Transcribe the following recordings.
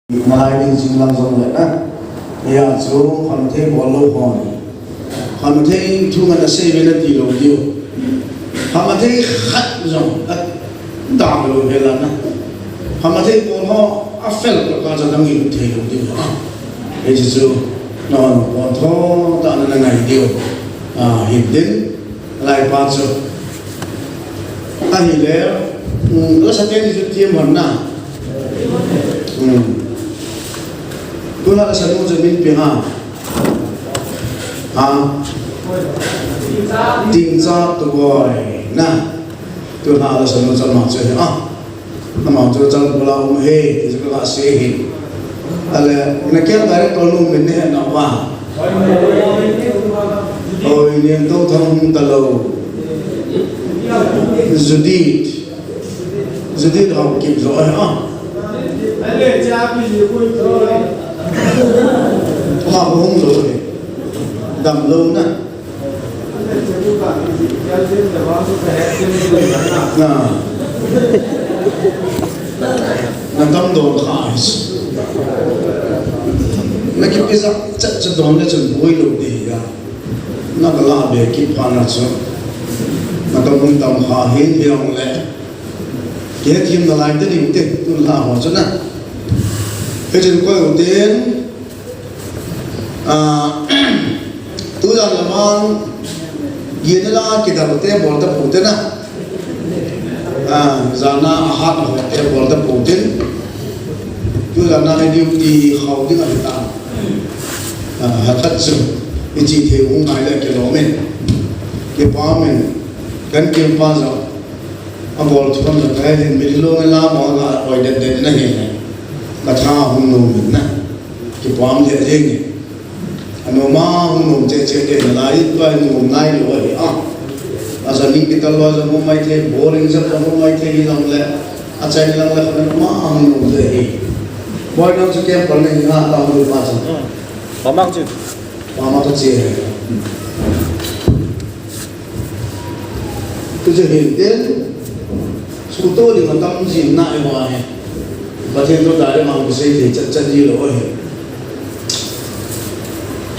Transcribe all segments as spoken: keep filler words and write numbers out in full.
Malai ding jing lang jong le na. Hia chu khanthei bol lou hon. Khanthei thu ngan a sei ve na ti lou diu. Khanthei khat jong a dang lou ve la na. Khanthei bol ho a fel ko ka jong dang i thei lou diu. Hiche chu na hon pon tho ta na na ngai diu. A, hin din. Lai pa chu. Ahile, um, la sa te ni chu ti mon na. Um. Tuna la sa nu chu min pi ha. Ha. Ting cha tu boy na. Tuna la sa nu cha ma chu ha. Ama chu chang pula um he, ti chu ka se hi. Ale, na kya director nu min ne na wa. Oi, niang to thang hung ta lo. Judith. Judith hau kip zo ai ha. Ha hung zo he. Dam lo na. Na. Na tam don kha is. Na kipe sa cha cha don le chun boi lo de ya. Na ka la be kipha na chu. Na ka mun tam kha hin biang le. Ke thim na lai te ding te tu la ho chu na. Ke chin koi u ten. Ah, tujan lamang, gin la kidar te bol ta pu te na. Ah, jana ahat ho te bol ta pu te. Tujan na ni duty khau ding a ta. Ah, ha khat chu. I chi the u ngai le ke lo men. Ke pa men. Kan ke pa ja. A bol chu kan la kai hin mi lo la mo la oi det det na he. Ka tha hung no men na. Kipam le le ni. Anoma hung nom che che te na lai, tua hung nom nai lo ahi a. Asa ni kita lo sa hung mai the, boring sa hung mai the ni lang le. A chai ni lang le, anoma hung nom te hi. Boy nang chu kem pal ni ha, ta hung pa cha. Pamang chu. Pamang ta che. Tu chu hin tin, suto ding a tam jin na i va he. Pathen to direct ma kisei thei chat chat ji lo he.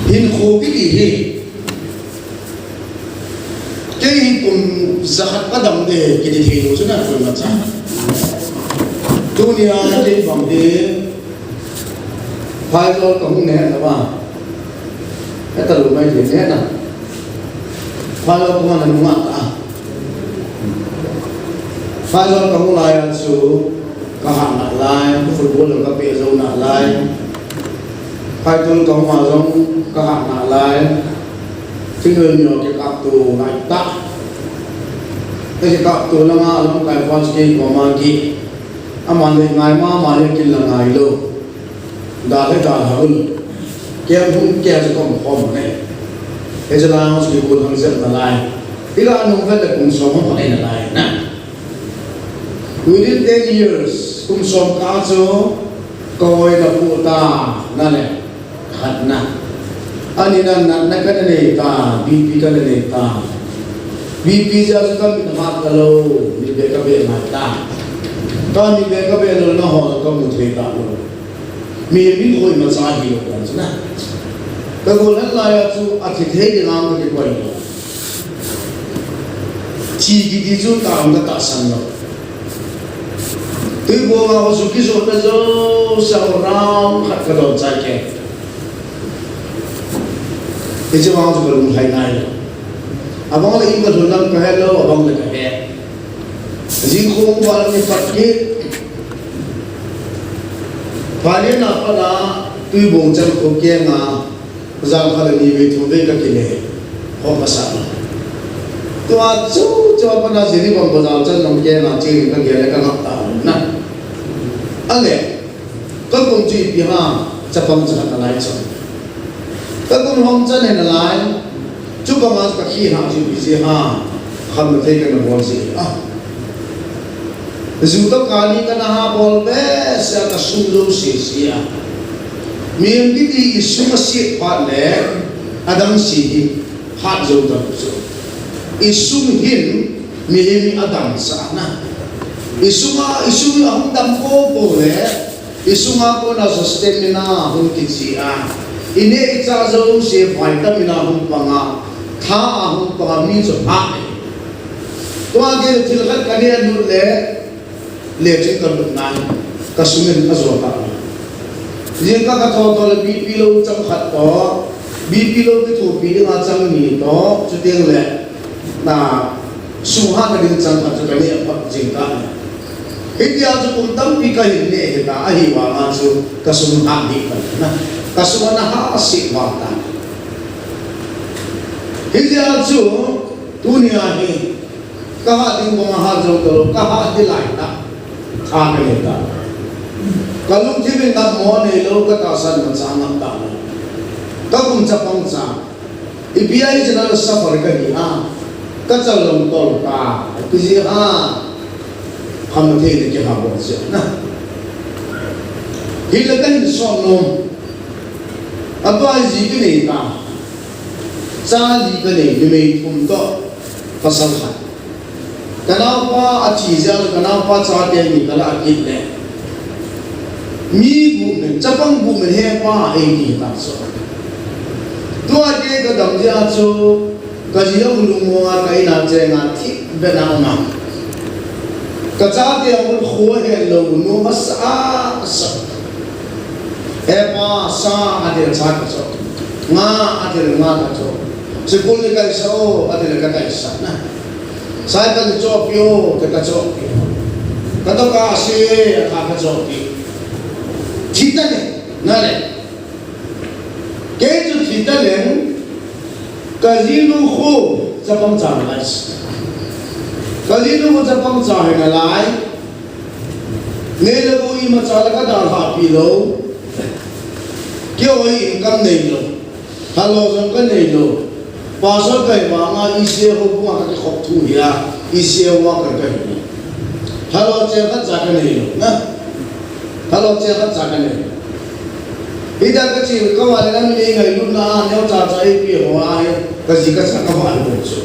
Hinkho kiti hi. Kei hi kum jakhat pa dam de kiti thei lo chu na kum ma cha. Tunia kei bang hi. Phaijol ka hung ne na ba. Heta lu mai thei ne na. Phaijol ka hung na nunga ta. Phaijol ka hung lai a chu ka ha na lai, football ka pe zo na lai. Phaijol ka hung a jong ka ha na lai. Thingnoi nio ke kap tu lai ta. Ke kap tu la nga lam kai fans ke ko ma ki. Ama le ngai ma ma le kin la ngai lo. Da le da ha un. Ke hung ke chu kom kom ne. He chu la hung chu ko hang jep na lai. Ila nung ve le kum som hung ne na lai na. Within ten years, kum som ka chu ko na pu ta na le. Khat na. Ani na na na ka na nei ta, B P ka na nei ta. B P ja chu ka mit hat ta lo, mit be ka be ma ta. Ka mit be ka be lo na ho ka mu thei ta lo. Mi, mi hoi ma cha hi lo kan chu na. Ka go lan la ya chu a thi thei ding ang ka ki koi lo. Thi ki ti chu ta ang ka ta san lo. Tui bo ma ho su ki so ta jo sa ram khat ka don cha ke. Hiche vang chu ka lunglhai nai lo. Abang le in ka lhun lam ka he lo, abang le ka he. Jing khong val ni pat kit. Pha le na pat a Tuibong chan kho kenga, jang khat le ni vei thum vei ka kile. Ho ka sa. Tua chu, chu a pat a Jiribam bazar chan long kenga, chi ka gel le ka ngap ta na. Ale. Ka kum chu ipi ham, chapang cha khat nalai chu. Ka kum hom chan hi nalai, chupang a ka khi ha chu ipi jeh ham, khamna thei kana bol jeh a. Ju toh kani kana ha bol behseh a ka sum jou sese a. Mihem kiti i sum a set phat le, adang se hi hat jou ta chu. I sum hin mihem i adang sah na. I sum a, i sum hi ahung dam popo le, Isunga kona chu stamina hung kiche a, ineh ichah jouse vitamin a hung pang a, tha a hung pang a, mi chu hah e. Tua gei thil khat kaneh lut le, lechin kalut nai, kasung in ajot a. Jingkah katho tho le B P low chang khat toh, B P low kithopi dinga chang ni toh, chuteng le, na, sung hatna ding chang khat chu kaneh phot jingkah le. Hitia chu kum tampi kahin neh hih ta, ahivanga chu kasung hat ding pan na. Kasung ana hahse val tan. Hitia chu tunia hi kahat ding banga hat jou talou, kahat ding lai tah. Tha kanei ta. Kalungthim in ngapmo neilou, katahsan machal ngap talou. Kakum chapang cha. Ipi a hiche na suffer kahi a, kachal jong tol ta, kiji a, kham thei le kihah bol jeh na. Hile kahin sot nom. Atua ji kanei ta. Cha li kanei, numei thum toh pasal khat. Kanaopa athi jeh a, kanaopa chate ni kalah kit le. Mi gup men, chapang gup men hepa eiti ta chu. Tua kei kadam jeh a chu, kaji jong lungmong a ka in a cheng a thipbeh a um a. Kachate a hung kho helou, nom asa asa. Hepa, sa ati le sa kacho. Nga ati le nga kacho. School nakaisah o ati le kakaisah na. Cycle chohpeh o, kati kachohpeh. Katoh kase, akha kachohpeh. Thi taleng, nale. Kei chu thi taleng, kajinu khu chapang cha nalai. Kajinu khu chapang cha hi nalai. Nei le gou imacha le kadalhah pi lou. Keiho hi income neilou. Lhalo jong kaneilou. Pastor kahi vanga E C A houbunga kakikhop thu hi a, E C A worker kahi. Lhalo cheng khat cha kaneilou, na. Lhalo cheng khat cha kaneilou. Hitia kache kava le nang le ngailutna a neocha cha eipeh ho a hi, kaji kacha kava lou chu.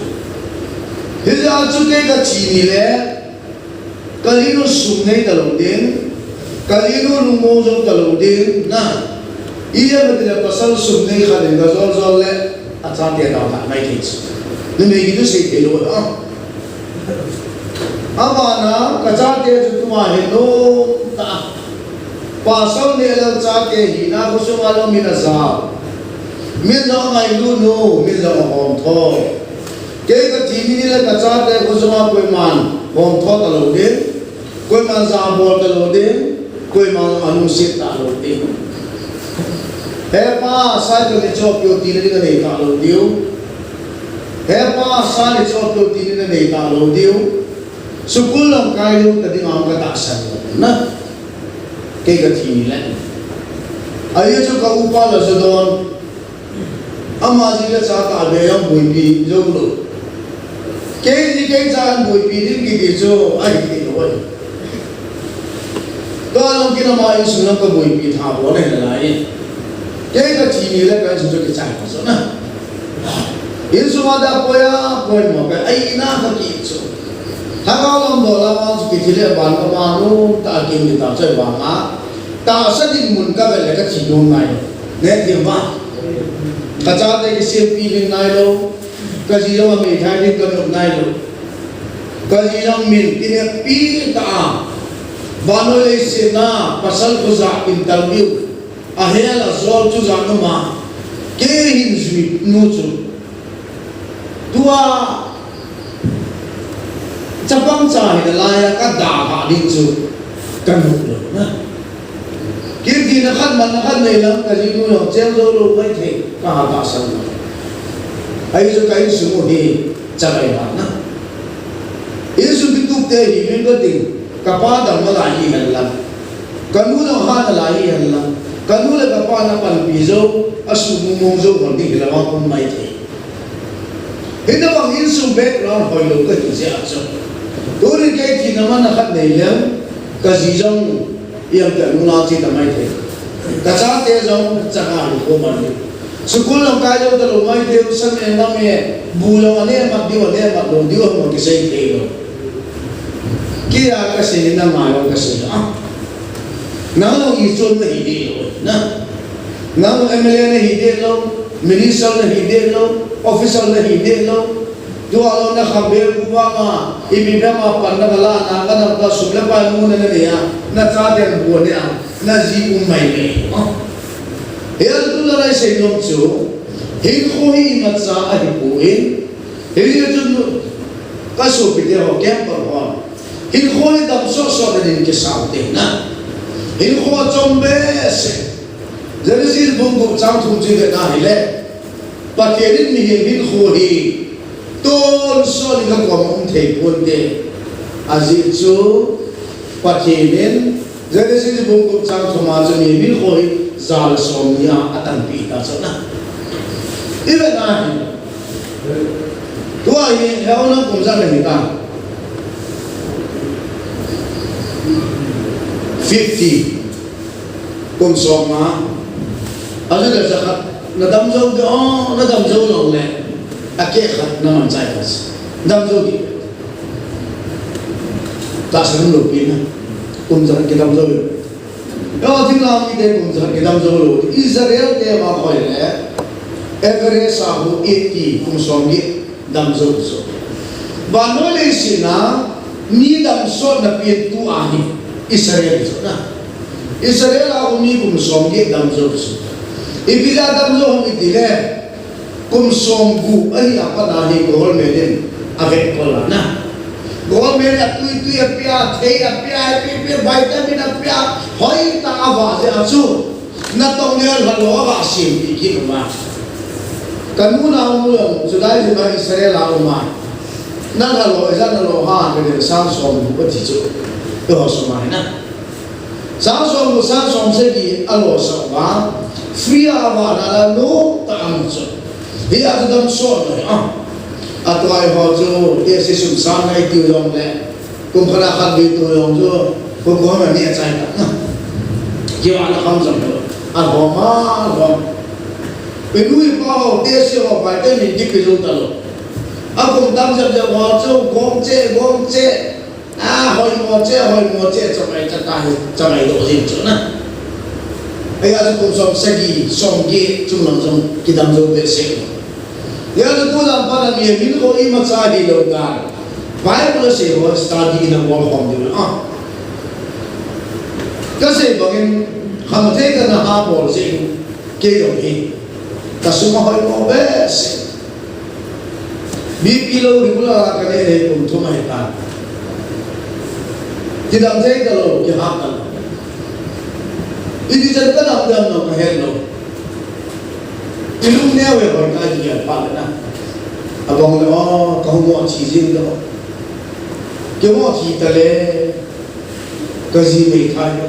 Hijeh a chu kei kathi ni le, kajinu sum nei talou ding, kajinu lungmong jou talou ding, na. Ijeh inem itile pasal sum nei khat in kajol jol le, achate dalhah mai thei chu. Numei kiti chu sei theilou a. Abana, kachate chu tua hi nom tah. Pasal neh lal chate hina khosunga jong min ajao. Min jong angailut u, min jong ahomtho. Kei kathi ni le kachate khosunga koiman homtho talou ding. Koiman jabol talou ding. Koiman anungset talou ding. Hepa, sa kanei chohpeh o tina ding anei talou diu. Hepa, sa nei chohpeh o tina ding anei talou diu. School lamkai lou tading a katahsan lou na. Kei kathi ni le. Ajeh chu ka upa la jodon. Ama ji le cha tahbeh a boipi jou lou. Kei ji kei cha boipi ding kiti chu ahithei lou ahi. Tua jong kei lama insung lam kaboipi tha bol le nalai. Kei kathi ni le ka insung chu kichai pa chu na. Insung a da poi a, poi mo ka, ai ina kakit chu. Lhagao lam bol a vang chu kithi le ban kaman lou, ta kim ni ta choi vang a. Tahsa dinmun kavet le kathi nom ngai. Neh thim va. Kachate kisem pi ding nailou. Kaji jong ameithai ding kanop nailou. Kaji jong min kineppi tah a. Vannoi leiset a pasal kho ja interview. Ahel ajol chu jan um a. Kei hin jui nu chu. Tua chapang cha hi nalai a kadalhah ding chu kanom lou na. Kei thina khat manna khat nei lam kajinu jong cheng jou lou mai thei kaha tahsan lou. Ahi chu ka insung u hi chalai vang na. Insung kitup te hi min kating, kapa dam nalai hihen lang. Kanu jong hat nalai hihen lang. Kanu le kapa na panpi jou, asuh mong mong jou hon ding hi lamang um mai thei. Hitabang insung background hoilou kahi jeh a chu. Tuni kei thina manna khat nei leng, kaji jong iam tia nunga che ta mai thei. Kachate jong changa hi ko man. School lamkai lou talou mai thei, sa me na me, bu jong ane mat diu, ane mat lou diu, hung kisei thei lou. Kei a kasei na ngai jong kasei a. Nang jong ichun nahi deh lou na. Nang M L A nahi deh lou, minister nahi deh lou, officer nahi deh lou. Tua lou na khambe uva ma, ipi bema pan na kala na, ka nang ta sum le pai mu na na nei a, na chaten bu ne a, na ji um mai mai. Hiche tuna lai sei nom chu, hinkho hi imacha ahipoi, hiche chu ka sopite ho, camper ho. Hinkho hi dam sohsoh na din kisau te na. Hinkho chom behseh. Genesis bung gup chang thum chu ivet na hile, Pathen in mihem hinkho hi tonsot in ka koma um thei ponte. Ajeh chu Pathen in Genesis bung gup chang thum a chu mihem hinkho hi ja le somni a atanpeh ta chu na. Ivet na hi. Tua hi, heo nang kum ijat nahi ta? Fifty. Kum som nga. Ajeh le jakhat, na dam jou de, o, na dam jou lou le. Akeh khat na man chai ta. Dam jou di. Tahsan lou pi na. Kum jakhat kidam jou. Yo, thinglang mite kum jakhat kidam jou lou. Israel te ma khoi le. Average a hu eighty kum som get dam jou chu. Vannoi leiset a mi dam sotna pen tu ahi Israel chu na. Israel a hu mi kum som get dam jou chu. Ipi jeh a dam jou ham iti le. Kum som gup ahi a pat a hi government in avet kol a na. Government in atui tui apia, thei apia, ipi ipi vitamin apia, hoitah a avah jeh a chu. Natong le lhalo avah sem pi kit uva. Ka nu nao nu jong Judaism a Israel a um a. Na lhalo, ijat na lo ham, ka din sang som gup ati chu. Eiho sum a hi na. Sang som gup, sang som sagi alo sah uva. Free a avah na la lo ta am chu. Hia chu dam sot lou a. Atua eiho chu, te si sum sang nai tiu jong le. Kum khat a khat vei tu jong chu, kum khat a ni a chai ta. Kivah na kham jong lo. A lhom a, lhom. I nu i pa ho, te si ho, vitamin di pe jou ta lou. A kum tam jep jep ho chu, gom che, gom che. A, hoimo che, hoimo che, chamai cha ta hi, chamai lou jing chu na. Hia chu kum som sagi, som get, chung lang jong, kidam jou behseh. Hia chu tu lam pan a mihem hinkho imacha hilou dan. Bible a sei ho study na bol khom diu na. Ka sei bangin, khamthei kana ha bol jeh in, kei jong hi. Ka sum a hoimo behseh. B P low regular a ka nei nei kum thum ahi tan. Kidam thei ta lou, kihah ta lou. Iti chan ka dam dam lou, ka het lou. I lung neo e, hoi ka i gel pha le na. Abang le, o, ka hung mo thi jing lou. Kei mo thi ta le. Ka ji mei thai.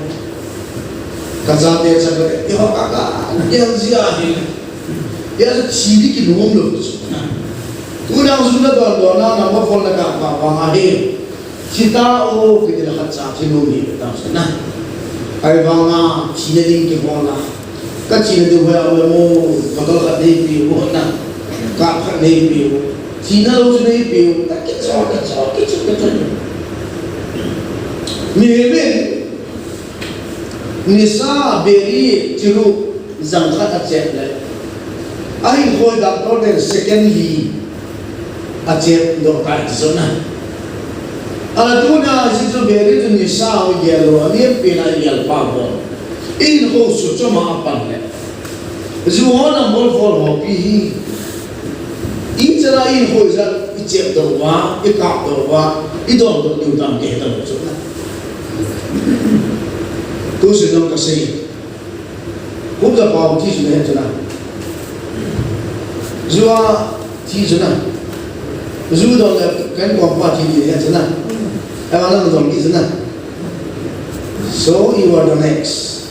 Ka chate cha ka, i ho ka ka, i ho ji a hi. I ho thi di kinom lou chu na. Tuna jun na don don na, na ma phone na ka ka vang a hi. Thi ta o, kiti la khat cha thi nom hi ta chu na. Ahivang a, thina ding kibol a. Ka thina ding hoiya um em o, bottle khat nei peh u, na. Cup khat nei peh u. Thina lou chu nei peh u. Ta kicho, kicho, kicho, kicho. Mihem in, nisa, biri, churuk, jang khat achep le. Ahin khoi doctor ten second li. Achep doh tai ti chu na. Ala tuna hichu biri chu nisa ho gel lou, amipi na gel pa bol. Ihin khou suchom a apan le. Ju ho number four ho pi hi. Ichan a ihin khou ijat ichep doh uva, ikap doh uva, idon doh diu tam kei ta lou chu na. Tu si jong ka sei. Kum ja pau thi chu na he chu na. Ju a thi chu na. Ju don le kan kom pa thi ni he chu na. Ema na don ki chu na. So you are the next.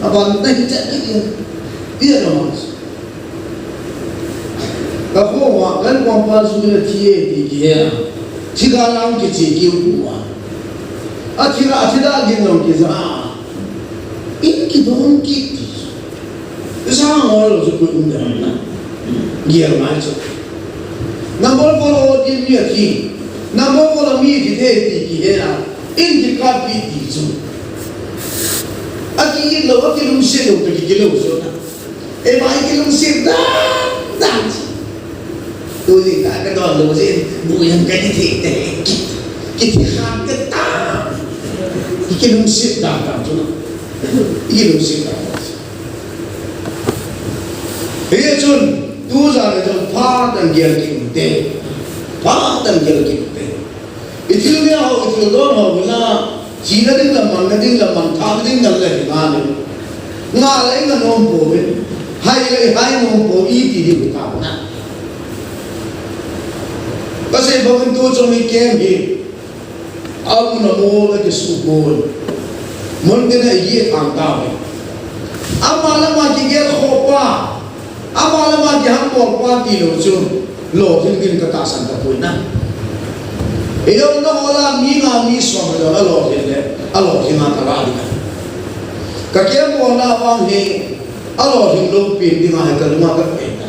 Aban na hi cha ki ni. Ti a no. Ka kho wa kan kom pa ju le thi e ti ki he. Thi ka lang ki chi ki u wa. A thi la, a thi da gin long ki ja. In kidon kit ti. Isa ngol lou chu koi um ding ham na. Gel mai chu. Number four ho ti mi a thi. Number four a mi thi te ti ki he a. In kikap kit ti chu. Ki lou, ki lungset lou, ki, ki lou, so na. E, mai ki lungset, da, da. Tu jing ta, ka don lou jing, bu yang ka ki thi, te, ki, ki thi kha, ka ta. Ki lungset, da, da, so na. Ki lungset, da, da. Hichun, tu jan le jong, phat in gel kit u hite. Phat in gel kit u hite. I thil neh ho, i thil don ho, hila, china ding le, manna ding le, mangthahna ding le, le, hi nga le. Nga le nga nom pouve. Hai le hai nom pou, iti ding ta na. Pasal bang tu chom i kem hi. Amun a mol a kisuh pon. Mun tin a i thang tauve. Ama le ama kigel khoh pa. Ama le ama kihambol pa tilou chu. Lolhing ding ka tahsan tapoi na. Ijou na hola mi nga mi som a jong a lolhing le. A lolhing a ka la ding a. Ka kembolna vang hi. A lolhing lou pen ding a hi ka lung a ka pe na.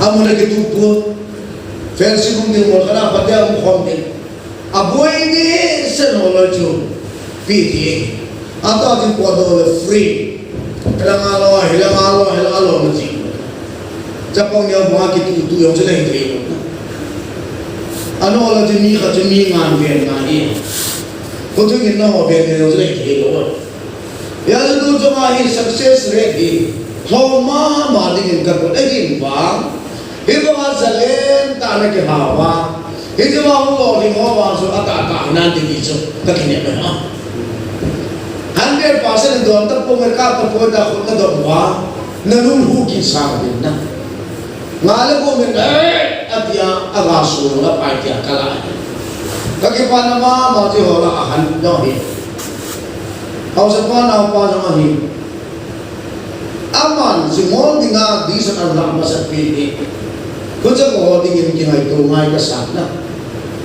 Amun a kituh pon. Fencing um ding, mol khat a phatea um khom ding. Aboi ding sen ho loi chu. Pi ti. Ata ding po do le free. Hila nga lo, hila nga lo, hila nga lo na ti. Chapang neo ma kituh tuh jong chu le hi thei lo. Ano la ti mi khat chu mi ngan ven nga hi. Ko tu ngin na ho ven ven jong chu le hi thei lo. Hijeh chun tu chunga hi success rate hi lhom mama dingin ka kut ahin vang. Hibanga zalen tah a na kihao a. Hiche vang hung lolhing ho vang chu atah tah hinan ti ti chu ka kinep e ha. Hundred percent don tapoi, ka tapoi, ta khut na dong uva. Na lunghu kisa ding na. Nga le go min, eh, atia, aga su la pai tia ka la. Ka kipana mama ti ho la ahan dong hi. Haosa pa nao pa jong ahi. Aman, jingol dinga, dihset a la masa pi hi. Kucha ko ho dingin kingaito ngai ka sa na.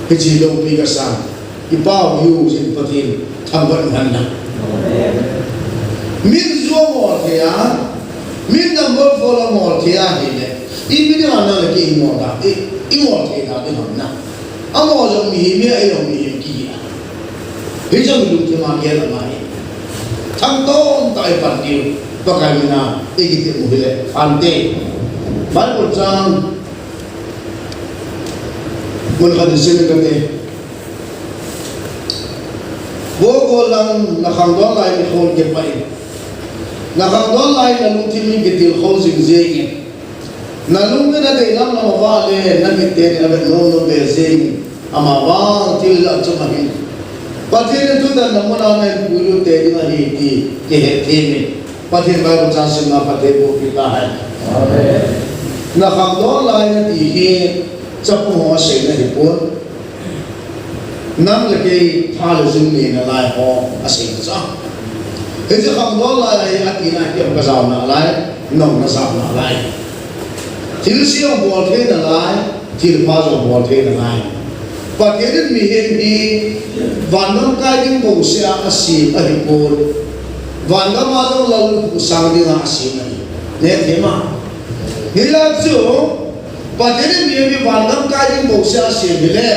Hiche loupi ka sa. I Pau Yu jin Pathen thangvah in hen lang. Min jong ngol thei a, min number four la ngol thei a hile. Ipi dinga nang le kei i ngol da, i, i ngol thei da ding ham na. Amaho jong mihem, ei jong mihem kihi a. Hijong lungthim a gel a ngai. Thangtom tah a i pan diu, Pakai mina, i kiti mu hile, ante. Bible chang, mun khat in sim kate. Vo golang, na khangdon lai in khon kipah in. Na khangdon lai in na lungthim in kitilkhou jing jeng in. Na lung in na deilam lam a vale, na mit ten in na vet nom nom ve jeng in. Ama vang thil la chom ahin. Pathen in thutanna mun a na hin puilut tei ding ahi ti kihet them in. Pathen Bible chang simna Pathen boh pi tahen. Amen. Na khangdon lai in ati hi, chapang ho aseina hipon. Nang le kei tha le jung neina lai ho aseina chu. Hiche khangdon lai hi atina hi ka jaona lai, nong na jaona lai. Thilse jong bol theina lai, thilpha jong bol theina lai. Pathen in mihem hi van lamkai ding bouseh a asem ahipon. Van gam a jong lallukhuh sang dinga asem ahi. Neh them a. Hijeh chun, Pathen in mihem hi van lamkai ding bouseh a asem hile,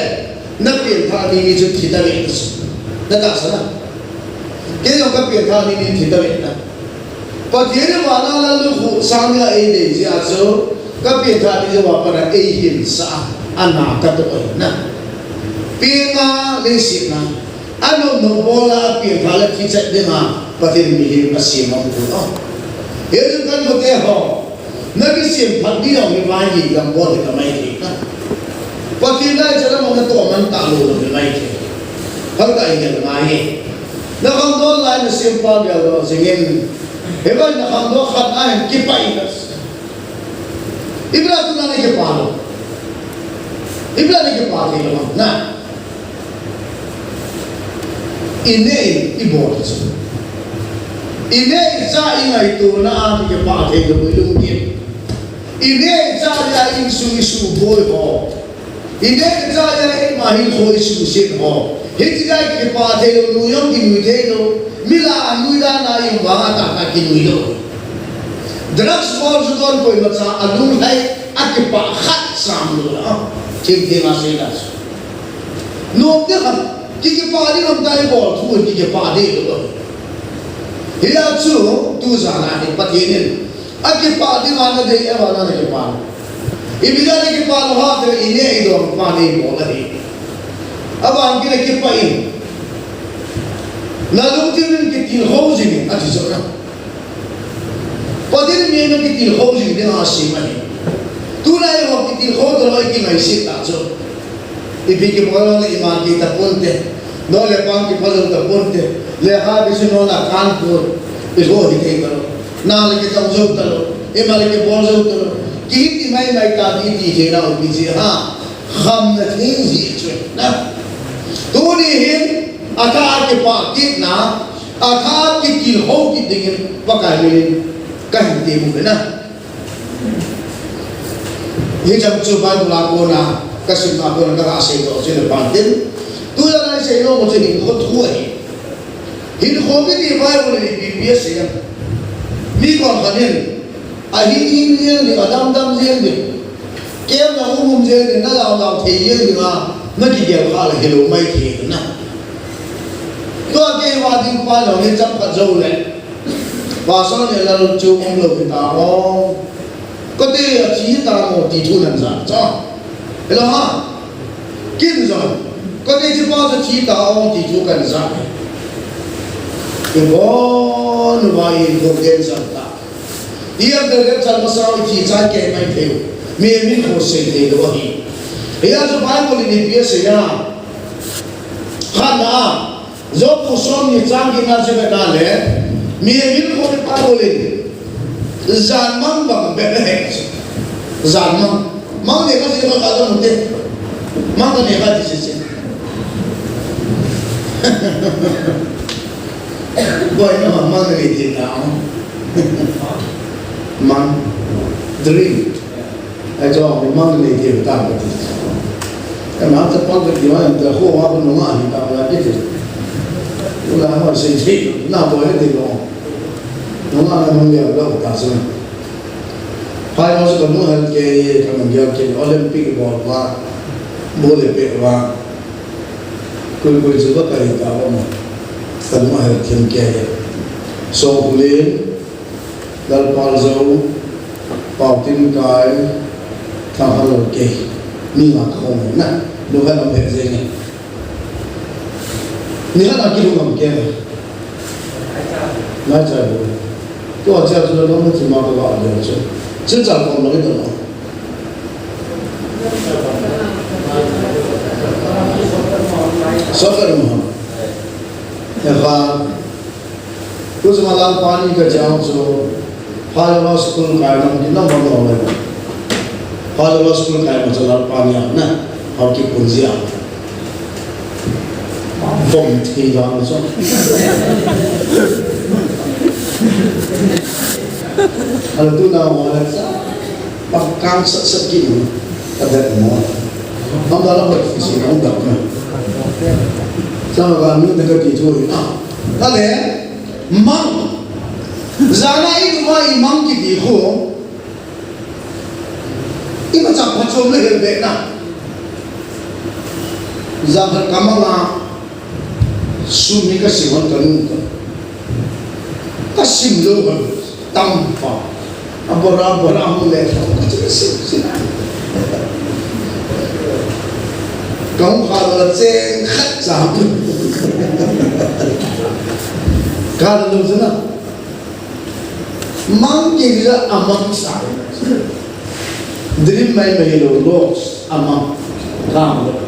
na penthah ni ni chu thi tave ti chu. Na tahsan a. Kei jong ka penthah ni ni thi tave na. Pathen in van a lallukhuh sang dinga eidei jeh a chu, ka penthah ni jeh uva pat a eihinsah a, ana ka toh ahi na. Penga leiset na. Anom nom bol a penthah le thi chet dinga Pathen in mihem asem ahi poi. Hijeh chun ka nu te ho, na kisem phat ding jong hi vai hi gam bol hi ka mai thei na. Pathen lai chan a na toh man talou jong hi mai thei. Hal ta i gel ngai e. Na khangdon lai na sem pa gel lou jing in. Hiva na khangdon khat a hin kipah in. Ipi a tuna na kipah lou. Ipi a na kipah thei lou na. I neh in i bol chu. I neh i chah i ngaitona a kipah thei lou i lungthim. I neh i chah a insung i suboi ho. I neh i chah a eima hinkho i suhset ho. Hitia kipah thei lou, nui jong kinui thei lou. Mi lah a nui dan a i um vang a tah tah kinui lou. Drugs bol chu don koima cha a lunglhai a kipah khat sam lou a. Thil thil a sei la. Nom te khat. Ki, kipah ding ham tia ibol thu, ki, kipah ding lou. Hia chu, tu jan a hi Pathen in akipah ding a nadei, Eva na, nakipah. Ipi jeh a nakipah lou ham itile, ineh idong pa neibol ahi. Aban kit le kipah in. Nalungthim in kitilkhou jing in, ati chu na. Pathen in mi kitilkhou jing ding a asem ahi. Tulai ho kitilkhou talou, ikingaiset ta chu. Ipi kibol le ima kit taponte. Nao le pa kipha jou taponte. Lekha kisim nao na kan pon. Ilou hithei talou. Na le kitong jou talou. Ima le kibol jou talou. Kihiti maimai ta iti thei nau pi ji ha. Khamna thei ji chu na. Tuni hin, atha a kipah kitna, atha a kitilkhou kit dingin, Pakai min in kahin temmu ve na. Hicheng chu Bible a kona, kasimna a kona, kaga seidoh chu le pan tin. Tujan a isei nom u chu hinkho thu ahi. Hinkho kiti Bible in ipi ipi asei em? Mi koi khat in, ahin hin jeng ding, adam dam jeng ding. Kem na um um jeng ding, na lau lau thei jeng ding a, na kigel kha le hilou mai thei na. Tua kei va ding pa jong hi chapkhat jou le. Pastor le lal chu umlou hita o. Kati athi ta mo ti thu nan ja cha. Hello ha. Kin jong. Kati chi pa chu thi ta o ti thu kan ja. Ibon uva in ko ken ja ta. Iam de le chan masa u thi cha kei mai thei u. Mi, mi ko sei thei lou ahi. Hia chu Bible in ipi asei a. Khat na. Job bung somni chang getna chu vet a le, mi min kho pa bol in, jan mang bang bep ahi. Jan mang. Mang le ka ji ka ka dong te. Mang ka ne ka ti si si. Boina mang, mang le ti na. Mang. Dream. Ahi chu, mi mang nei ti tam kati. Kana chapang kati ma, ta kho wa ko nunga ni ta la kiti. Ula ma sei sei, na bol ti lo. Nunga na mang ya lo ta chu. Phai ma chu kanu hal ke, ka mang ya ke, Olympic bol va, bol le pe va. Kul kul chu va ka hi ta va ma. Kanu hal ke ke. So, kule, Lalpal Zou, Pautin Kai, Thanghalol kei, mi nga ka um na, lunghan um het jeng e. Nikhat a kilungdam kei. Ngai chai bo. Tua chia chu lungdam chi ma ka ga de chu. Chin cha kom lo ni to. Soccer mo. Ya fa. Tuchunga Lalpa ni ka chang chu, Phalava school kai mang ki number one le. Phalava school kai mang chu Lalpa ni a na, hau ki pun zia. Bom thi la na chu. Ala tu na mo la cha. Pakang sat sat ki mo. Ka vet mo. Ang dala ko si ang dak na. Sa ga mi na ka ti thu na. Ka le mang. Jana i ma i mang kiti khu. I ma chak pha chom le hel be na. Jana ka mang a. Sum hi ka sim hon ka nung ka. Ka sim lou hon tam pa. A bora, bora hung le ka sim, sim. Ka hung kha la cheng khat cha. Ka la lou chu na. Mang kei la a mang sa. Dream mai mai lou, loss a mang. Ka mang lou.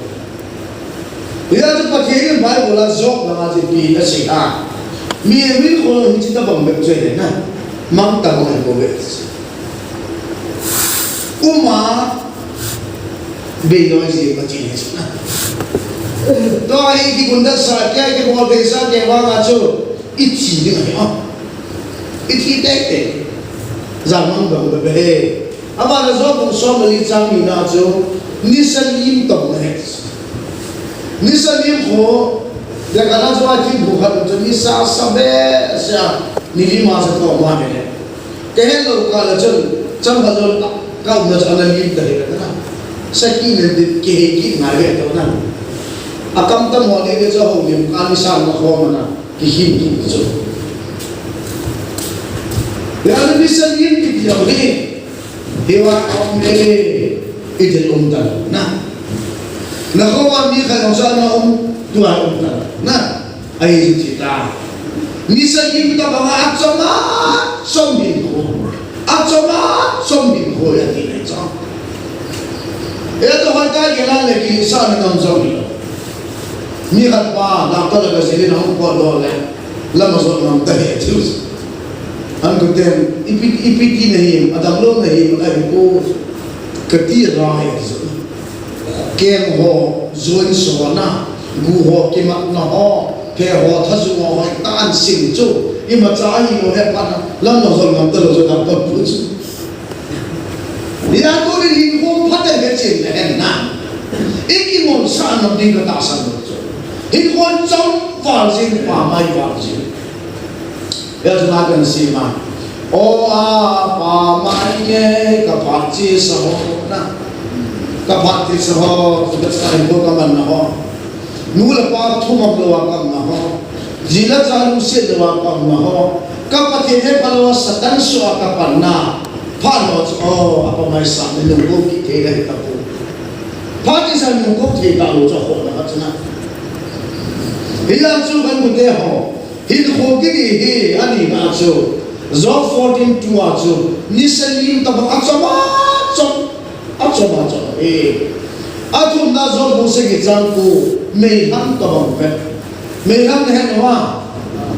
Hijeh chun Pathen in Bible a Job lama chu ipi asei a. Mi, mi kho hiche tabang bep chu ahi na. Mang tabang ahi bou bep. Uma bei loi ji Pathen ahi chu na. Tua hi kigunda sa kei, kibol thei sa kei vang a chu i thi ding ahi a. I thi tei tei. Jat mang bang bep ahi. Abana Job bung som le li chang ni na chu, nisa lim tong ahi. Nisa lim khu, lekha na chu a thi bu khat chu nisa sa behseh a, ni lim a sa tong ma ahi. Ka het lou kah le chun, chang khat chun, ka umna chu ana lim ta ahi na. Sa kit le dit kihei kit ngai ve tau na. Akam tam ho le le chu houlim kani sa na ho mana. Kihin kichu. Hiya ni sa yin kiti jong hi. Hiya om le. Ijil um tan na. Na ho wa mi kha jong sa na um. Tua um tan na. Ahi ji ta. Nisa lim tabang a chom a chom hinkho. A chom a chom hinkho ya ti nei chom. E to hoi ta ke la le ki sa na nam chom hi lo. Mi khat pa doctor la ka silin hong ko do le. Lama so nam ta he chu. An ko tem ipi ipi ti nei, adam lo nei, ai ko ka ti ra he chu. Keng ho, zuan sona, gu ho, kimatna ho, phe ho, thazu ho, hoi tan sin chu, imacha ahi lo he pana, lam lo zol ngam ta lo zol ngam ta pu chu. Hia tuni hin khom phat a ve chin le hen na. I kimol sa nam ding ka tahsan lo chu. Hin khom chom val jing, pa mai val jing. Hia chu na kan sim a. O a pa mai nge ka phat chi sa ho na. Ka phat chi sa ho, chu ka sa hi ko ka man na ho. Nu le pa thumop lou a ka um na ho. Ji le cha lungset lou a ka um na ho. Ka Pathen hepha lou a Satan soh a ka pan na. Phat ho chu, o, a pa mai sa ni lung ko kithei le ka pu. Phat chi sa lung ko thei ta lou chu ho na ka chu na. Hia chu kan mu te ho. Hinkho kiti hi ani na chu. Job fourteen two a chu. Nisa lim tabang a chom a chom. A chom a chom. E. A thumna Job bung sagi chang ko. Meilhang tabang ve. Meilhang na he no a.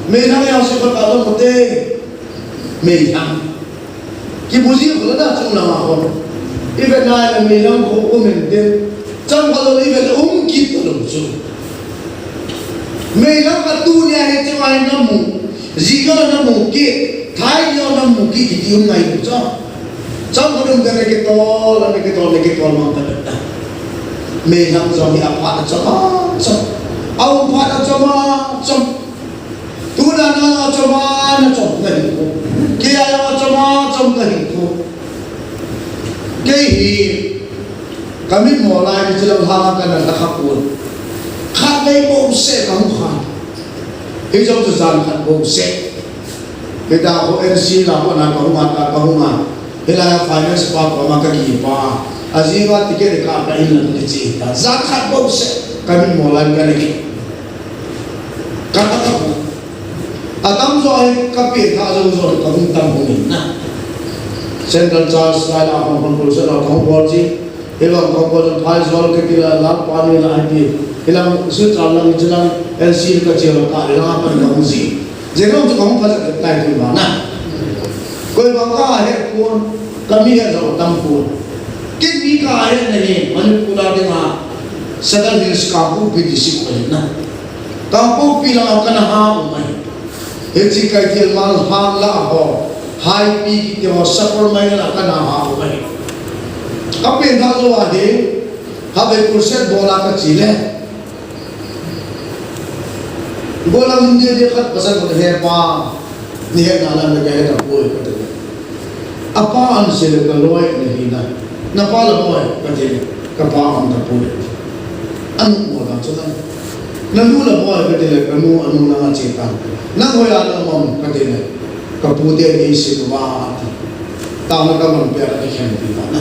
Meilhang ya se ko ta lo mo te. Meilhang. Kibu ji ko la da chung langa ko. I ve na le meilhang ko um in tin. Chang ko lo i ve le um kit ko lo chu. Meilhang ka tu nia he chu ai na mu. Ji ko na mu kit. Thai ko na mu kit kiti um ngai ko chu. Chang ko dum ka ne ke to, la ne ke to, ne ke to mang ta ta. Meilhang jong hi a phat a chom a chom. A um phat a chom a chom. Tuna na chom a na chom ka hinkho. Kei a chom a chom ka hinkho. Kei hi ka mitmo lai ni chilang hanga ka na la kha pon. Khat lei bo se ka hung kha. Hi jong chu jan khat bo se. Kei ta ho N C la ko na ka hung a ta ka hung a. Hilai a finance pa ko ma ka kipa. A ji va ticket ka ka in la ni chi ta. Jan khat bo se. Ka mitmo lai ka ni. Ka ta ka pu. Atam jo ai ka pe tha jo jo ka hung tam hung in na. Central Church lai la hung hung pul sa la ka hung bol ji. Hilang ka hung bol phai jo ka ti la la pa ni la ai ti. Hilang su cha lang ji lang N C ka ji la ka la pan ka hung ji. Je ka hung ka hung pha sa ka tai tu ma na. Koi bang ka he pon, ka mi he jo tam pon. Kit mi ka he na hi, Manipur a ding a, Southern Hills Kangpokpi district ko hi na. Kangpokpi lang a ka na ha um ahi. Hiche Keithelmanbi, Hangla ho, Haipi kiti ho, Sapermeila ka na ha um ahi. Ka pen tha jo ahi, ha be kurset bol a ka chi le. Golam India dia khat pasal ko he pa, ni he na la na he ta poi ko te. Apa an se le ka loi na hi na. Na pa la moi ka te, ka pa an ta poi. Anu mo ta chu ta. Na nu la moi ka te le, ka nu anu na ma che ta. Na hoi a na mom ka te le. Ka pu te ni si ma. Tama ka man pia ka kikhen pi ta na.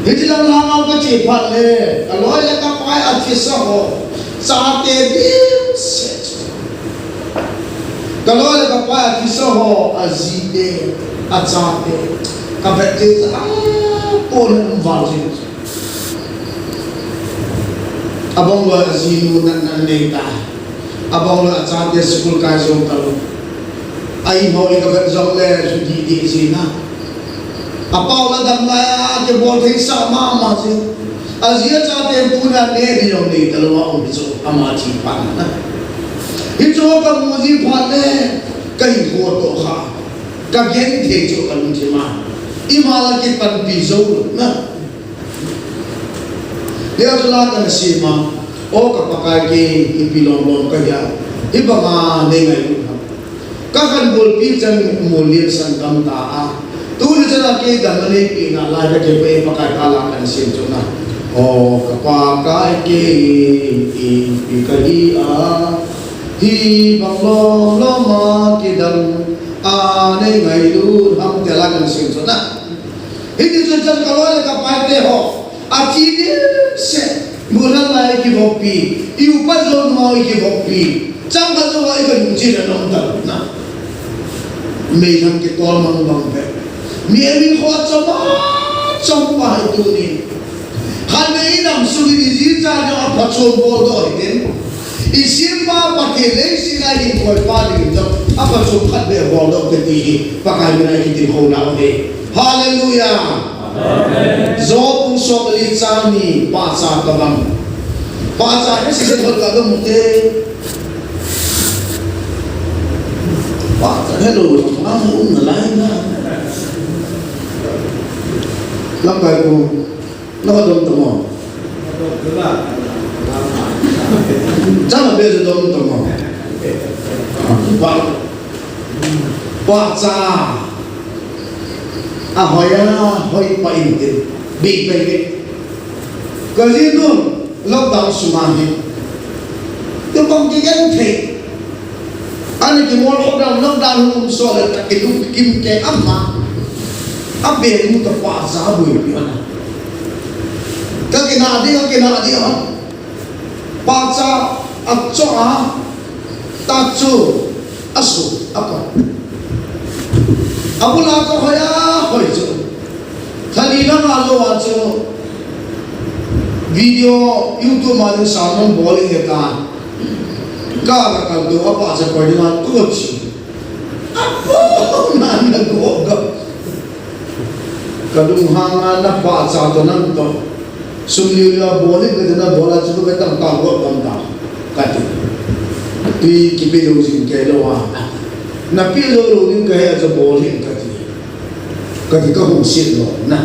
Hiti lang lang ka che phat le, ka loi le ka pai a thi sa ho, chate dim se. Ka loi le ka pai a thi sa ho, a ji te, a chate, ka vet te sa, a, ko le um val ji. Abang loi a ji nu nan nan nei ta. Abang loi a chate school kai jong ta lo. Ai mo i ka vet jong le, su di di ji na. A pau la dam na ya, ke bol thei sa ma ma si. A ji a chate pu na ne di jong nei ta lo ma um so, ama thi pa na. Hi chu ka mu ji pa ne, ka hi ko to kha. Ka gen thei chu ka lung thim a. I ma la kipanpi jou lou na. Hia chu la ka na sim a, o ka Pakai kei, ipi lom lom ka hia, hi banga nei ngailut ham. Ka khan bulpi chan mol lian san gam ta a. Tuni chan a kei damna neipi na lai ka kei pa e Pakai ka la ka na sim chu na. O ka Pakai, kei in ipi kahi a, hibang lom lom a kidang a nei ngailut ham, ti a la kan sim chu na. Hiti chun chun ka loi le ka pai te ho, a chi ding se, mural lai kivoppi, i upa jo no i kivoppi, chang ka jo i ka nung chi na nom ta na. Mei thang ki tol mang bang pe. Mi e mi kho chom a, chom pa hai tu ni. Khan nei nam su ni ji cha no a pha chom bol do hi den. I sim ma pa ke le si na hi koi pa ni jo a pha chom khat be bol do te ti hi. Pakai mina i kiti ho na o he. Hallelujah. Amen. Job bung som le li chang ni, pahcha tobang. Pahcha he si se thot ka dong te. Pahcha he lo, ma um na lai na. Lamkai ko, na ka dong tamo. Chama be dong tamo. Pa, pahcha. A hoi a, hoi pa in tin. Bi pai ke. Ka ji nun, lockdown sunga hi. Tu bang ki gen thei. Ani ki mol lockdown, lockdown hung um so le ta ki lung kim ke ama. A be nu ta pahcha bui pi ana. Ka kina di, ka kina di ha. Pahcha a cho a, ta chu a su a pa. A bula chu hoi a hoi chu. Thani lama lo a chu video YouTube ma ding sermon bol in ta. Ka ka kal do a pahcha koi ding a tu chu. Apo, na na go go. Ka lunghang a na pahcha to nang to. Sum liu liu a bol in ka na bol a chu ka tang tang go tang tang. Ka ti. Tui kipe lou jing kei lou a. Na pe lou lou ding ka he a chu bol in ka ti. Ka ti ka hung sit lou na.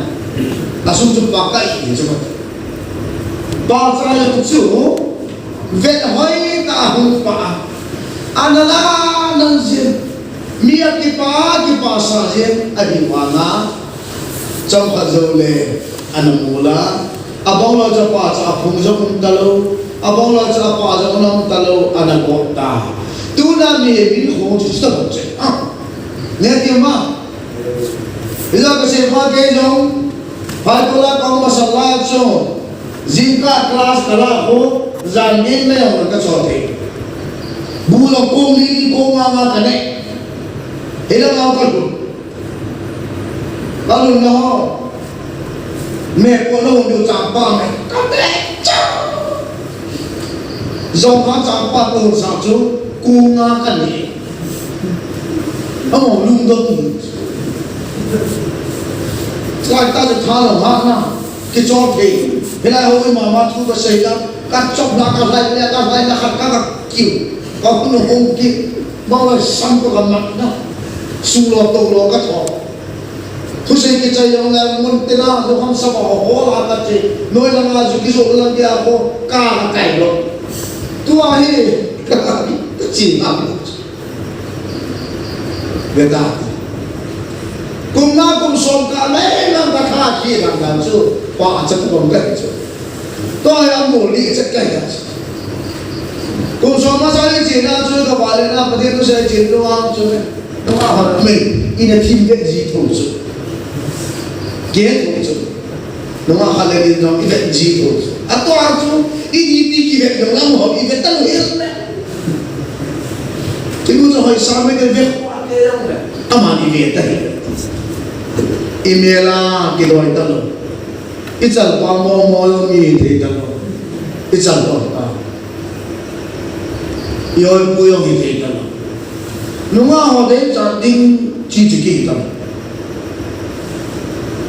A sum chu pa ka i ni chu ka ti. Pahcha le chu. Vet hoi ta hung pa a. Ana la nang jin. Mi a kipa, kipa sa jin. A hi wa na. Cham kha jo le. Ana mu la. A bang lo cha pa cha phung jo um ta lo. A bang lo cha pa jo um ta lo. Ana ko ta. Tu na mi e mi kho chu ta che. Ah. Ne ti ma. Ila ka se pa ke jong. Pai ko la kong masala chu, jingkah class ka la khu, jan gin le jong ka cho thei. Bu la kong li kong nga nga ka ne. Hila nga ka lu. Ka lu na ho. Me ko lo lu chang pa me. Ka te cha. Jong ka chang pa ko sa chu, ku nga ka ne. Amo lungdong. Lai ta chu tha lo ha na. Kichol thei. Hilai ho i mama thu ka sei la. Ka chop la ka lai le ka lai la khat ka ka kiu. Ka hun hong ki. Ma lai sam ko ka mat na. Su lo to lo ka tho. Thu sei kichai jong le mun te na lo ham sa ba ho la ka che. Noi la nga ju ki jo la dia ko ka ka kai lo. Tu a hi. Ka chi na. Ve ta. Kum nga kum som kah mai lang ka tha khi lang dan chu, pa a chat bang ka hi chu. To ya mo li chat ka ya chu. Kum som ma sa li chi na chu ka ba le na pa de tu sa chi lu ang chu. No a ha me, i na thim ve ji tho chu. Ke tho chu. Nungah khat le ni jong i vet ji tho. A to a chu, i ni ti ki vet jong lam ho, i vet ta lo hel le. Ti mu chu hoi sa me te vet. Ama ni vet ta hi. I mel a ki loi ta lo. I chal pa mo mo lo mi thei ta lo. I chal pa ta. I oi pu jong hi thei ta lo. Nungah ho dei chan ding chi chi ki ta lo.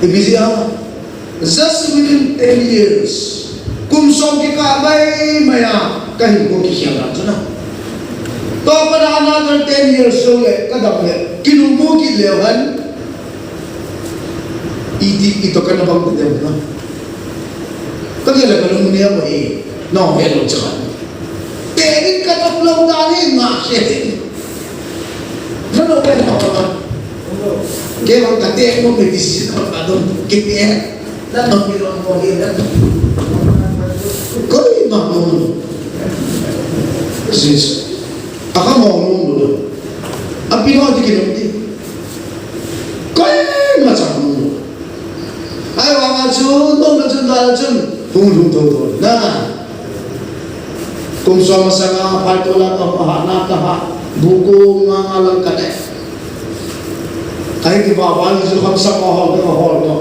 I busy a. Just within ten years, kum som kikah mai mai a, ka hinkho kikhel dan chu na. Tua pat a another ten years so le, ka dam le, kilungmu kit leu hen. Iti, ito ka na bang dem na. Ka gel a ka lung ne mai, no, hello cha. Te in ka tap lo da ni nga se. Na lo pe na. Ke bang ka te mo me di si na ka dong, ke te. Nang nong kilom mo hi na. Koima nom. Sis. Aka mo nom lo. Api no ti kilom ti. Koima cha nom lo. Ahivanga chu nom lo chun da chun. Hung hung tho tho. Na. Kum som masanga, phaitola ka ha, na ka ha, buku nga nga lang ka ne. Kahi ti ba ba ni chu kham sa ka hol, ka hol to.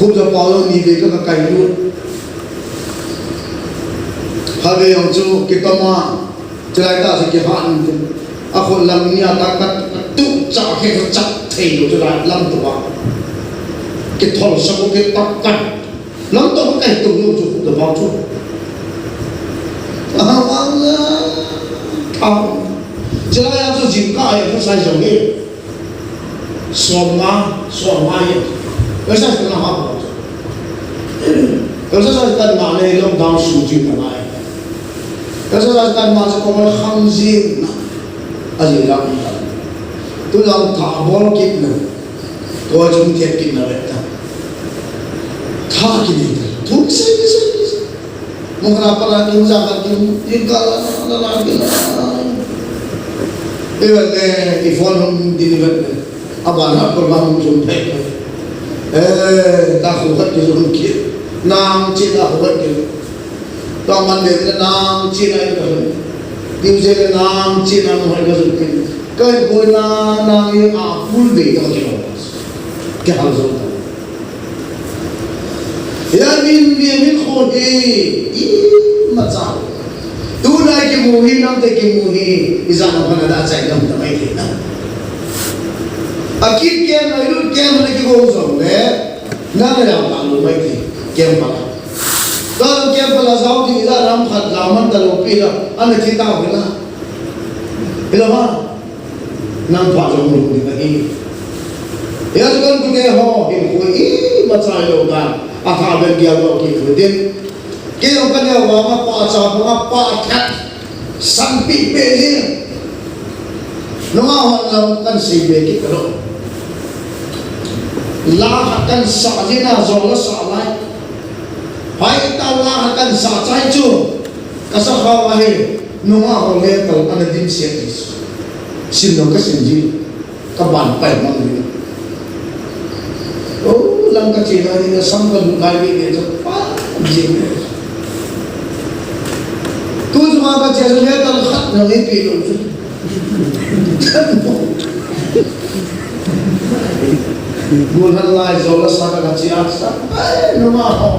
Khum ja pa lo ni ve ka ka kai lu. Ha ve yong chu ki tama, chulai ta chu ki ha ni te. A khol lam ni a ta ka tu cha khe cha thei lo chulai lam to ba. Ki thol sa ko ki ta ka. Lam to ka kai to lo chu, to ba chu. Aha, wala. Thao. Chila ya chu jim ka ai exercise jong ni. Som nga, som nga ye. Exercise na ha. Exercise kan ma le lockdown su jim na ai. Exercise kan ma chu ko ma kham jim na. A jim la. Tu lam tha bol kit na. Ko jum thiat kit na ve ta. Tha kit ni ta. Thum se ni se ni se. Mo kana pa la ki mo ja ka ki mo. Ni ka la la la la ki la. E ve le, i phone hom di ni ve le. Aba na ko ma hom jum phe. Eh, ta khu khat ki jum ki. Nang chi ta khu khat ki. Tong man le nang chi na ka. Diu je le nang chi na mo ka jum ki. Ka ko na nang ye a pul de ka ki. Kihal jo ta. Hia min, min, min kho hi, imacha. Tulai kimu hi, nangte kimu hi, ijat ham khat a da chai dam ta mai thei na. Akit kem, alut kem, na kigo jong le, nang le dam ta lu mai thei, kem pha la. Ka kem pha la jao ding ijat ham khat la man ta lo pi la, ana thi ta hu la. Hilou ham. Nang pha jong lung ding ahi. Hia chu kan kute ho, hinkho imacha lou dan. A tha bel gel lou kit u tin. Kei jong ka neo vanga pa cha banga pa that. Sanpi pe hi. Nunga hon lam kan sei be kit ka lo. La khat kan sa jin a jol la sa lai. Pai ta la khat kan sa chai chu. Ka sa kha va he. Nunga ho le tal ana dim sia ti. Sim lo ka sim ji. Ka ban pai mang ni. O, lang ka che na ni na sam ka lu lai ni ni cha pa ji. Tu chu ma ka che le tal khat na ni pi lo chu. Mun han lai zo la sa ka che a sa. Ai, no ma ho.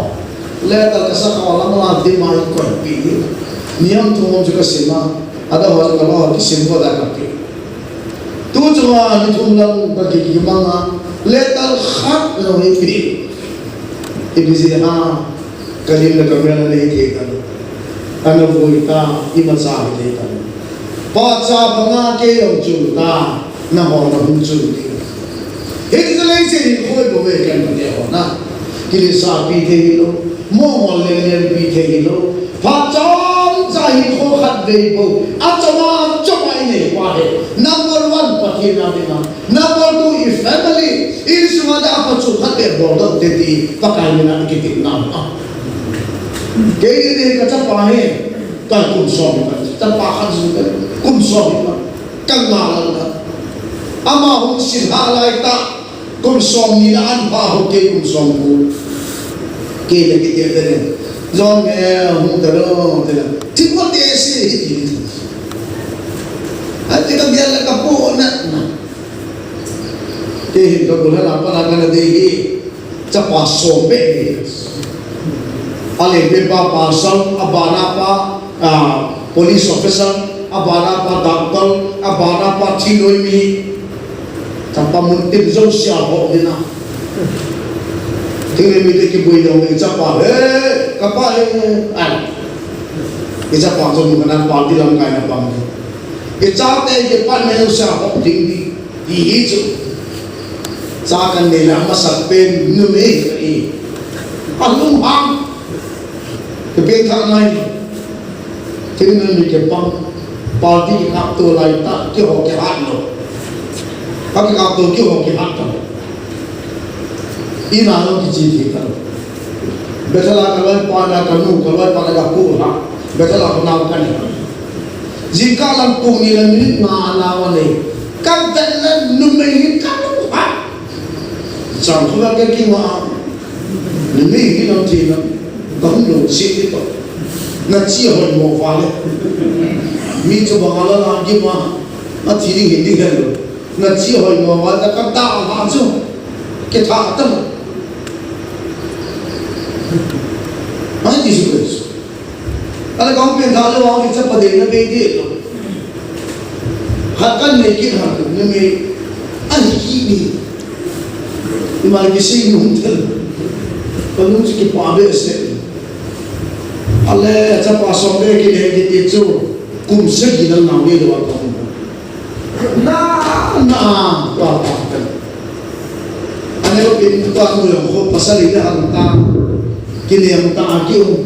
Le tal ka sa ka la ma di ma ko pi ni. Niam tu mo chu ka sim a. Ada ho ka lo ki sim ko da ka pi. Tu chunga ni thum lang ka ki, ki manga, le tal khat lo hi pi. Ipi jeh ham, ka lim le ka mel a nei thei ta lo. Ana vui ta, imacha hi thei ta lo. Pa cha banga kei jong chul ta, na ho na hung chul ding. Hiche le hiche hi khoi bo ve kan te ho na. Kilesa pi thei lo. Mo mo le le pi thei lo. Phat chomcha hinkho khat vei bou. Achom a, achom a inei pa hi. Number one Pathen a dinga. Number two i family. Insunga da pachun khat vei bol doh te ti. Pakai mina kitin na. Kei ni ka chapa hi. Ka kum som ka. Chapa khat jong ka. Kum som ka. Ka nga lang ka. Ama hung sin ha lai ta. Kum som ni na an pha ho kei kum som ko. Kei le kei te le. John me hung ta lo te la. Ti ko te si hi ti. Ati ka bia la ka po na na. Kei hin ka ko la pa na ka na de hi. Chapa som be ni. Ale be pa pasal abana pa Ah, police officer, abana pa doctor, abana pa thiloi mi. Chapa mun tin jouse a ho ding a. Thiloi mi te kiboi ding, i chapa he, kapa he, ai. I chapa chu mun kana party lamkai na pang. I chate kipat na jouse a ho ding di. Ti hi chu. Cha kan nei le amasa pen numei hi. Alunghang. Ka pen thah nai. Thil numei kipang. Party kikapto lai ta, keiho kihat lou. Ka kikapto keiho kihat ta. Ina lou kichi thei ta lou. Bethel a ka loipa le ka nu, ka loipa le ka pu ha. Bethel a ka nao ka nei. Jingkah lang pung ni le minute nga a nao a nei. Ka vet le numei hi ka nu ha. Chang khu la ka kima. Numei hi lang thi na. Ka hung lo si ti to. Na chi hoi mo fa le. Mi chu bang a la la kima. Na thi ding hi ding hen lo. Na chi hoi mo fa ta ka ta ha chu. Ke tha ta. Ai ti su ko. Ala kong pen tha lo, kong chapa de na be de lo. Khat kan nei kit ha, numei. Ai ki ni. Ima kisei nung tel. Ka nung chi kipa behseh. Ale, chapa som be kile kiti chu. Kum sagi nang nau ni lo a ka hung. Na, na, pa, pa, pa. Ane lo pin pa nu yong ko pasal ina hang ta. Kile hang ta ki um.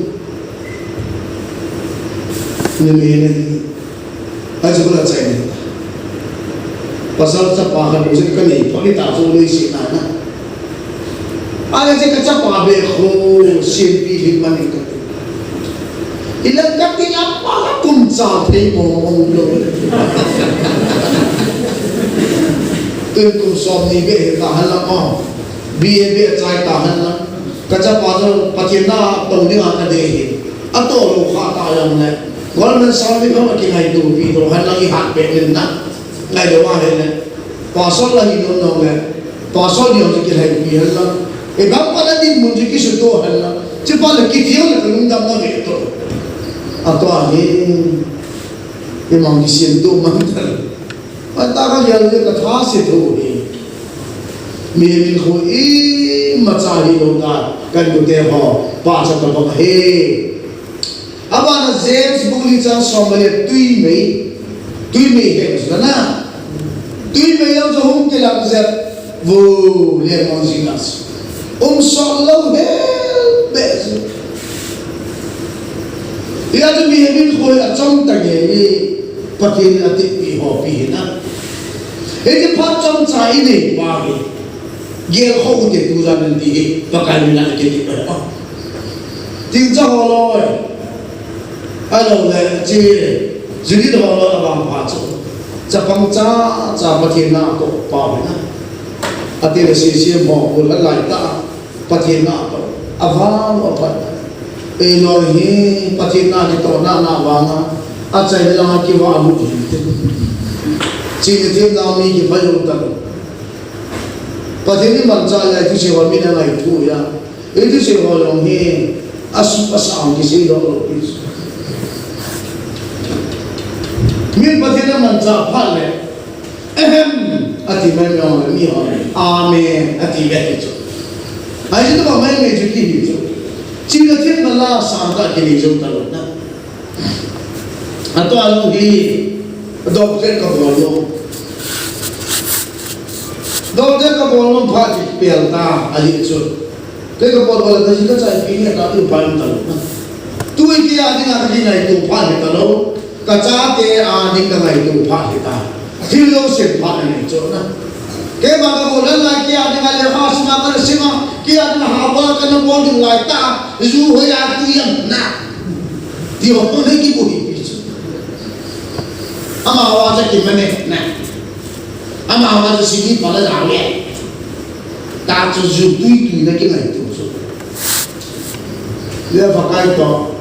Ni me ne. Ai chu ko la chai ne. Pasal chapa ka nu se ka nei pa ni ta chu ni si na na. Ala che ka chapa be kho, siampi hin man in ka ti. Ilang ka ti la pa la kum cha thei mo mo lo. Tun kum som ni be he ta han la mo. B A be chai ta han la. Ka chapa chu Pathen na to ding a ka de hi. A to lo kha ta jong le. Government service kha ma ki ngai tu pi to han la i hat be nin na. Ngai lo wa he le. Pastor la hi nom nom le, pastor ni jong chu kilhaipi hen lang. E bang pa la dinmun chu kisuto hen lang. Chu pa la kithiang la ka lungdam na ve to. A to a hi, i mang kisiam to man ta. A ta ka lian le ka tha se to hi. Mi min kho imacha hi lo ta, kan bu te ho, pa cha ta ba he. Abana James bung li chang som le tui mei, tui mei he chu na. Tui mei jong chu hung kilang jep, vo le mon jing na. Um sot lou he be chu. Hia chu mi he min khoi a chom ta nge ni Pathen a ti pi ho pi hi na. Hiti phat chomcha i nei pa hi. Gel kho u te tu jan an ti hi, Pakai min a kiti pa. Tingcha ho loi. Ahilou le, chi, Judith ho loi abang pha chu. Chapang cha, cha Pathen na ko pa ve na. Ati le C C M ho ko la lai ta. Pathen na ko. Avang o pa. Eiloi hi Pathen na kitohna na vanga, achaina langa kiva amu hi. Chini themna mi kipa jong ta. Pathen in manchah a, i thusei ho min angaito a. I thusei ho jong hi asuh asang kisei lou lou pi. Min Pathen amanchah phat le, Ahem, ati mai mai jong le mi ho, Amen, ati ve hi chu. Ahi chu tua mai mai chu kihi chu. China themna la sangtah kinei jou talou na. Atua jong hi, doctor kabol lou. Doctor kabol lou phat hi pel ta, ahi chu. Kei kabol bol le kaji kachaipi nge kati pai talou na. Tui kei a dinga kakingaito phat hi talou. Kachate a ding kangaito phat hi ta. Thil jousen phat anei chu na. Keima kabol le lai kei a dinga lekha sima kana sima, kei a dinga haba kana bol ding lai ta. Ju hoi a tu jam na. Ti ho tu le kibu hi pi chu. Amaho a cha kimane na. Amaho a cha sini pala la le. Ta chu ju tui tui na kingaito chu. Le Pakai to.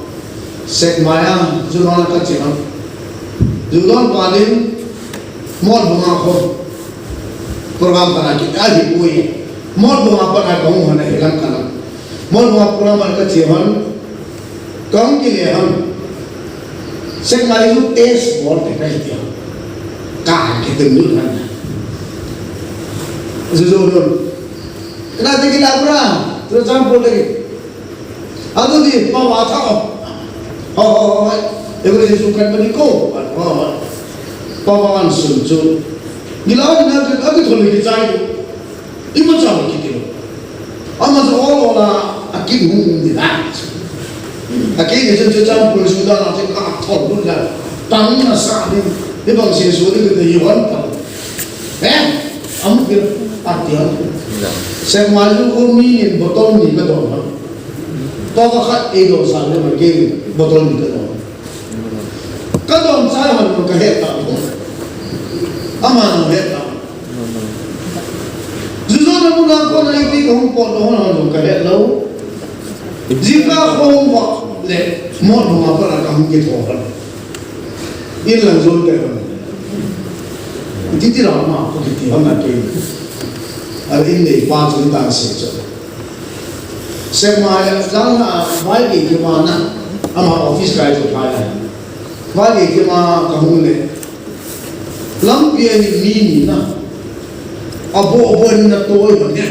Sek mai a, ju don a kache a. Ju don pa ding, Mon Bunga kho. Program kana ki, ahi pui. Mon Bunga pa na kong hon a hilang kana. Mon Bunga program a kache hon. Kong kile hon. Sek mai ju test bol te kai ti hon. Ka ke tun ju hon. Ju ju don. Kana te kila pura, tu chang pol te. Adu di, pa wa tha o. Ho, ho, ho, ho. Ego Jesu kan bani ko. Ho, ho. Pa wa an sun chu. Gila ni na, adu thon ki chai. Ima chang ki kilo. Ama chu ol ol a, a kin hung di na. A kin ni chu chu chang pul su da na chu ka thon dun da. Tang na sa ni. Ni bang Jesu ni ke Yohan pa. Eh? Amu ke a ti an. Sek mai ju ko mi ni botol ni ka don ha. Coca khat eidon sang le ma kei bottle ni kadon. Kadon chai hon ka het ta. Ama no het ta. Jujo na muna kona ipi kahung potdoh hon hon ka het lou. Jingkah kahung vah le mot hung a pat a kahung kitho hon. In lang jon kei hon. Titi la ma ko kiti hon na kei. Al in nei pa chu ta se chu. Sema ya jang na vai ke ke ma na. Ama office kai chu phai. Vai ke ke ma kahung le. Lampi a hin mi ni na. Aboh boh in na toi hon ne.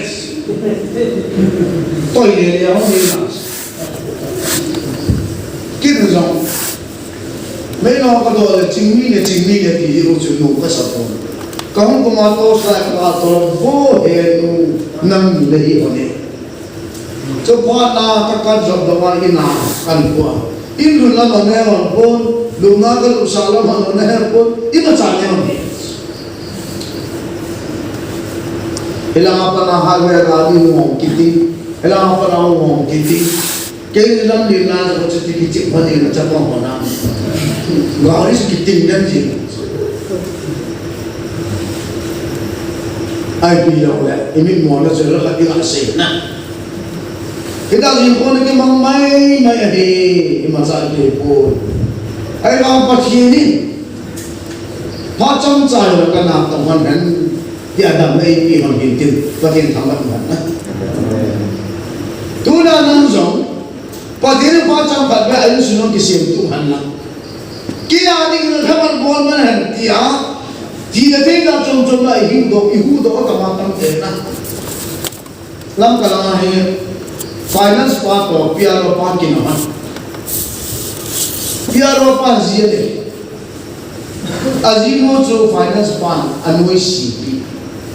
Toi le le hon ni na. Kin jong. Mei no kadoh le chingmi le chingmi le ti hi u chu nu kasa pon. Kahung koma to sa ka to bo he nu nang ni le hi hon ne. Chuphat na ka kat jop lou a in a kan pua. In lhun lam a ne hon pon, lum na ka lut sah lam a ne hon pon, imacha ne hon hi. Hilang a pat na hardware gari hung hong kiti, hilang a pat na hung hong kiti. Kei ni lam ni na ka chu ti kichep hon ni na chapang hon na. Gari chu kiting den ji. Ai pi lou le, i mit mo na chu la khat i la sei na. Hita jing kon kimang mai mai ahi, imacha kipon. Ahivang Pathen in, phat chomcha hi la kana tong hon hen, ti a damna eipeh hon hin tin, Pathen thangvah in hen na. Tuna nang jong, Pathen in phat chomkhat beh a insung hung kisemtup hen lang. Kei a ding in lhaman bol man hen tia, ti le thei na chom chom la i huhdoh, i huhdoh a tama tam te na. Lamka lang a hi finance pa toh P R O pa kina hon. P R O pa ji a le. Ajinu chu finance pan anoise pi.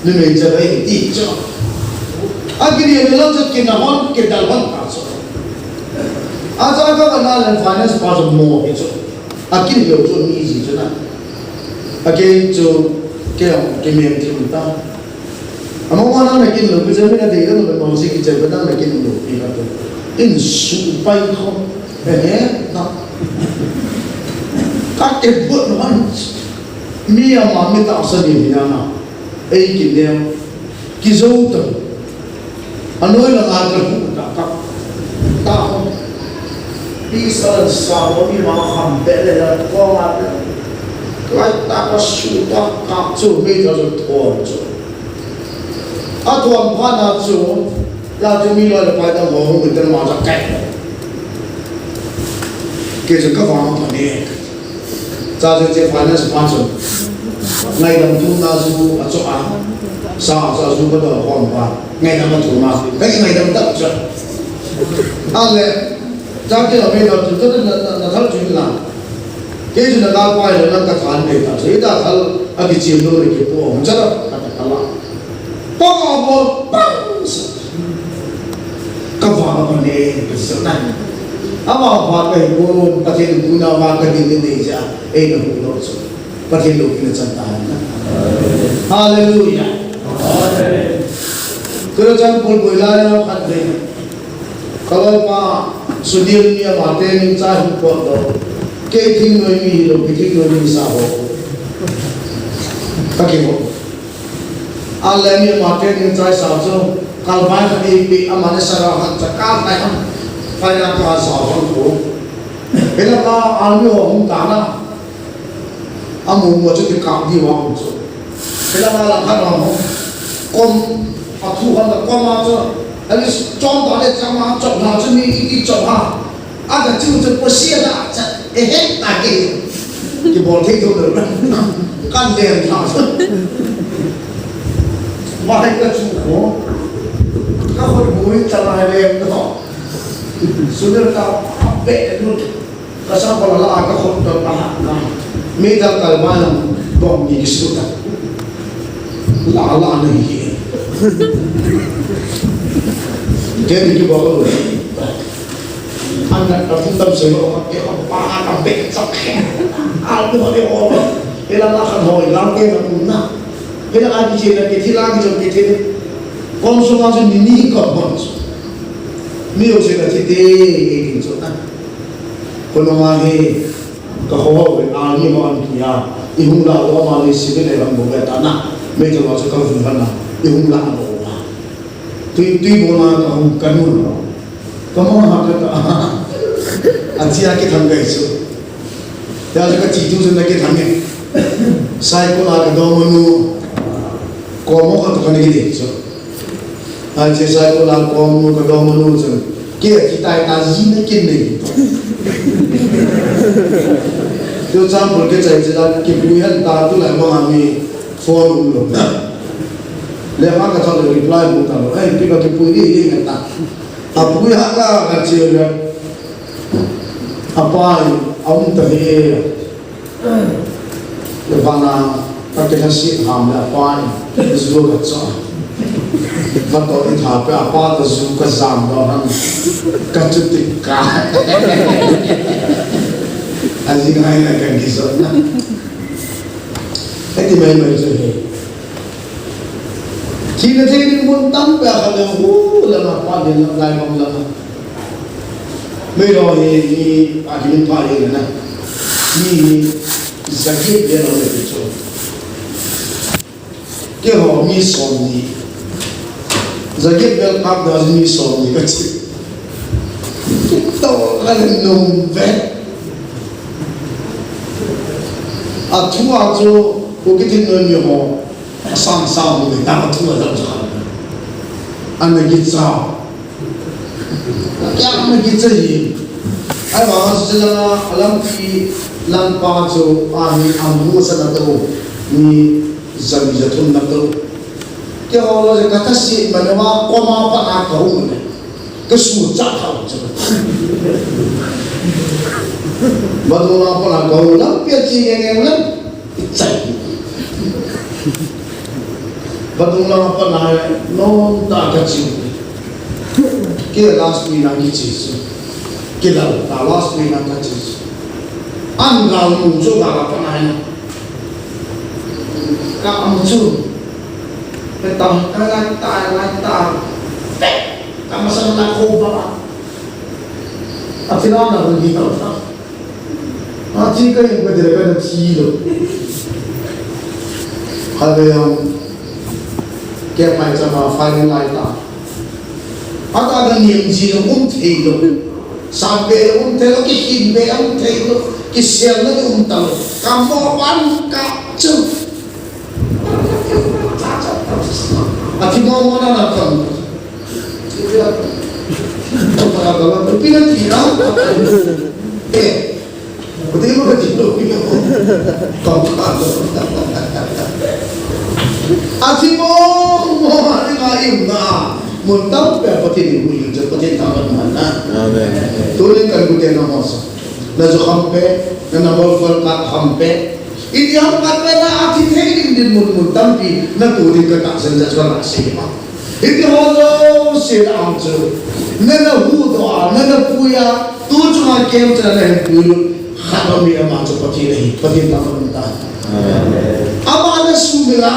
Numei cha bai ti chu. Akini ni lo chu kina hon, kidal hon ta chu. Acha ka bana le finance pa chu mo hi chu. Akini lo chu ni ji chu na. Akei chu kei ong kimem ti ta. Among wana na kin lo, kicha mi na dei lo, no si kicha ba na kin lo, pi ka to. In su pai ko. Eh, eh, na. Ka ke bu no man. Mi ama mi ta sa ni mi na. Ei kin ne. Ki zo ta. Anoi la ka ka hu ta ka. Ta ho. Pi sa sa ho mi ma kham be le la ko ma. Lai ta ka su ta ka chu mi ta zo thon chu. A thuam phat na chu, la chu mi loi le pai dang ho hung kit ma cha kai. Kei chu ka vang pha ne. Cha chu che finance pa chu. Ngaidam thum na chu a chu a. Sa chu a chu ka do hom pa. Ngaidam a thum na. Ka ngaidam ta chu. A le. Cha ke la me da chu ta na na na thal chu la. Kei chu na ka pai le na ka than ne ta chu. Ita thal a ki chim lo le ki po. Cha da ka ta ka la. Pang a bol, pang sa. Ka va ka ne, ka sa na. Ama va ka hi ko, Pathen ku na va ka din ne ja, ei na hu lo so. Pathen lo ki na chan ta na. Hallelujah. Amen. Kura chan pul boi la ya khat de. Ka lo pa, su dil mi ama te ni cha hu ko lo. Kei thing noi mi lo, ki thing noi mi sa ho. Ka ki ho. A le mi ama te ding chai sa chu, kalbai khat ipi, ama le sara khat cha ka khai am. Khai na ka sa hon ko. Hela ka army ho hung ta na. Amu mo chu ti ka di wa hung chu. Hela ka la khat ho. Kom a thu han la kom a chu. At least chom ta le chama chom na chu mi i chom ha. A ka chu chu ko sia da cha, e he ta ke. Ki bol thei tho lo. Kan lem tha. Mai ka chu ko. Ka ko bui ta mai lem tho. Sunil ka be lu. Ka sa ko la ka ko to ta na. Mi da ka ba na bom ni su ta. La la ni hi. Ke ni ki bol. An na ka thum tam se lo, ke ko pa ka be chak. A lo de ho. Hela na khan ho, lang ke na um na. Hela a ki che na ke thi la ki jom ke thi. Kon so ma so ni ni ko bon. Mi ho se ka thi te, e kin chu na. Ko no ma he, ka ho ho ve, a ni ma an ki a. I hung la lo ma ni si ve le ram bo ve ta na. Me to ma chu ka vu va na. I hung la lo ma. Tui, tui bo na ka hung ka nu lo. Ka mo ha ka ta. A chia ki thang kai chu. Ya ka chi tu chu na ki thang e. Sai ko la ka do mo nu. Ko mo ka to ka ni ki de chu. Ache sai ko la ko nu ka do mo nu chun. Ke ki tai ta ji na kin nei. Tu chang pul ke chai chila ki pui han ta tu lai ma mi phone um lo. Le ma ka thot reply mu ta lo. Ai pi ka ki pui ni ni ta. A pui ha ka ka che le. A pai a um ta he. Vana, ka ke thasi ham le a pa in, zu ka cha. Va to i tha pe a pa ta zu ka zam do han. Ka chu ti ka. A zi ngai na ka gi zo na. Ai ti mai mai chu he. Thina thei ding mun tam pe a kha le hu la na pa ding la lai bang la na. Mei lo hi ni a ding pa ye na. Ni ni zagiet le lo le chu. Ke ho mi som ni. Zagiet bel kap da mi som ni ka chi. To ka le nung ve. A thu a chu ko ki tin no mi ho. Sang sang mu ta thu a lam cha. Ana ki cha. Kya ana ki cha hi. Ai ba ma cha la alam ki lam pa chu a ni am mu sa na to ni zam za thum na to. Kya ho lo ka ta si ma na ma ko ma pa na ka hu ne. Ka su cha tha cha. Ba do na pa na ka hu lam pia chi nge nge lam. Chai. Vadung lama pat na non ta ka chi. Ke last week na ki chi su. Ke la ta last week na ka chi su. An ga mu chu ga la pat na. Ka am chu. Ke ta ka la ta la ta. Ka ma sa na ko ba. A ti na na ni ta. A thi ka in ka dire ka na thi lo. Kha ve yang ke pai cha ma fai lai ta. A ta da niam ji lo um thei lo. Sa be lo um thei lo, ki hin be um thei lo. Ki sel lo um ta lo. Ka mo ban ka chu. A thi mo mo na na ka. Pi na thi na. Eh. Pi na thi na. A thi mo mo ni ma im na. Mun tam pe Pathen ni hu yin je Pathen ta man na. Amen. Tu ni kan ku te na mo sa. Na jo kham pe, na number four ka kham pe. Iti ham khat ve na a thi thei ding din mun mun tampi na tu ding ka tahsan ja chu na sei ma. Iti ho jouse na ang chu. Na na huhdoh a, na na pui a, tu chunga kem chu na na hin pui lut. Khat a um e ama chu Pathen ahi, Pathen thangvah in umhen. Ama na sumil a,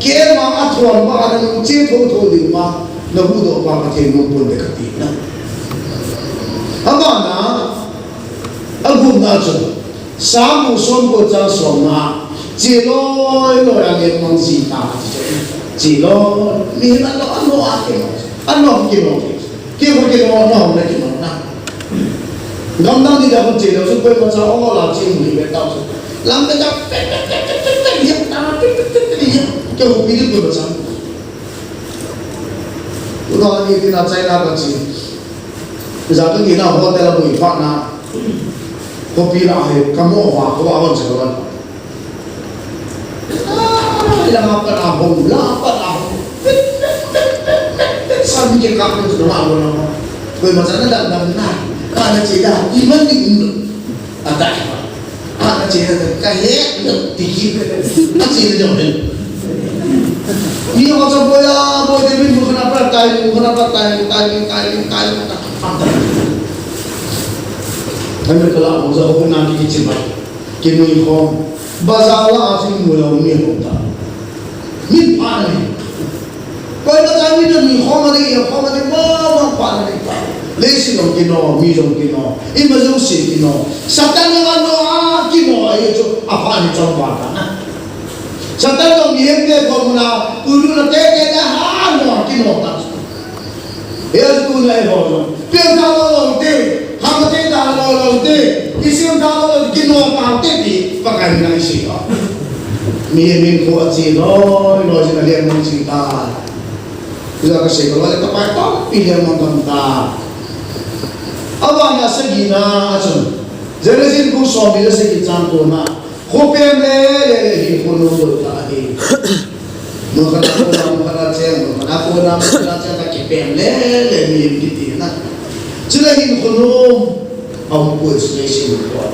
kem a, a thon ma, a na nung che thotho ding ma, na huhdoh pa Pathen nom pon ding kati na. Ama na, a gupna chu. Sam bung som ko chang somna. Che loi loi a ngen mang ji ta. Che loi. Mi na lo a lo a ke lo. A lo ke lo. Ke ko ke lo na na ke lo na. Gam dang ni da ko che lo su ko ma cha o la che mu ni be ta su. Lam be ta pe pe pe pe pe pe ya ta pe pe pe pe ya. Ke ko pi ni ko ma cha. Tuna ni tina China ka chi. Za ka ni na hotel a bui pha na. Khopi la he ka mo va ko va hon se ko. Ai la ma pa na hon, la pa na hon. Sa mi ke ka ko na hon na. Ko ma sa na da da na. Ka na chi da, i man ni. Ata. Ata che na ka he na tiki. Ata che na jo he. Mi ho cha boya, boy de min mu khana pa tai, mu khana pa tai, tai, tai, tai. Ata. Kami kala ho cha ho na ki chi ba. Ki nui ho. Bazar la a chi mu la mi ho ta. Min pa na ni. Koi bazar mi na mi ho ma ni, ho ma ni ba, ba pa na ni pa. Leiset jong kino, mi jong kino, ima jouse kino. Satan jong ano a kino ahi chu, apha ni chom pa ta na. Satan jong mihemte khomna, uluna tete na ha no a kino ta. Hia chu tuna eiho jong. Pengtha lou lou te, khamthei tha lou lou te, kisem tha lou lou te, kino tau te ti, Pakai mina isei a. Mihem hinkho ache loi loi jin a lengmang jing tai. Hijeh a kasei bang le kapai tampi lengmang gam tai. Abana sagina a chun. Genesis bung somni le sagi chang kona. Khopem le le le hinkho nom lou tah ahi. Mun khat a kona, mun khat a cheng, mun khat a kona, mun khat a cheng, kakipem le le mihem kiti na. Chule hinkho nom, ahung pui chu leiset hinkho.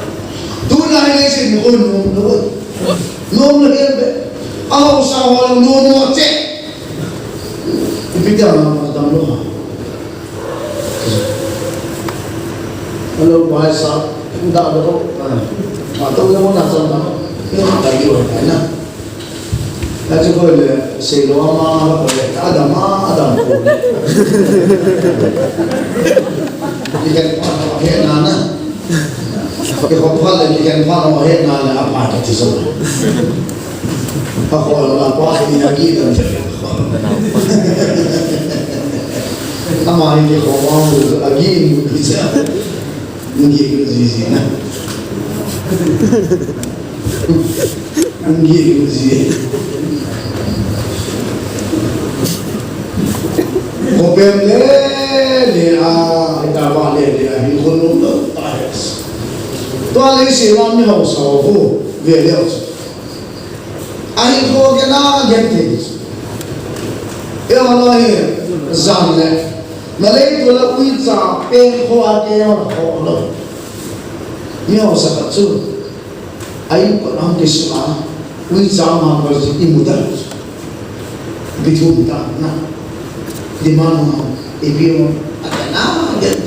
Tuna hi leiset hinkho nom lou. Nom lou hi be. Ahaosa ho nom mo che. Ipi tia na ma dam lou ha. Hello, bhai sahab, da do. Ah, to le mo na sa na. Ni ha ta yo na. Achu koi le, seilou ama, koi le, adam a, adam ko. Ni kan pa, he na na. Kihou phat le, kikhen phat ho hetna le apa kiti jo. Akhoh lou a pa hi agih dan. Ama hi kihou ma agih in kiti ja. Agih in jiji na. Agih in jiji. Khopem le le a, ita ba le le a, hinkho nom lou tah ahi. Tua leiset a mi haosa ho ve leu chu. Ahinkho gena gen thei. Eiho loi hi, jan le. Na leitol a uicha pengkho a keiho na kho lou. Mi haosa khat chu. A in kot a hung kisuh a, uicha ma ko ji imu ta. Ipi thu um ta na. Demand ma, ipi um, atana den.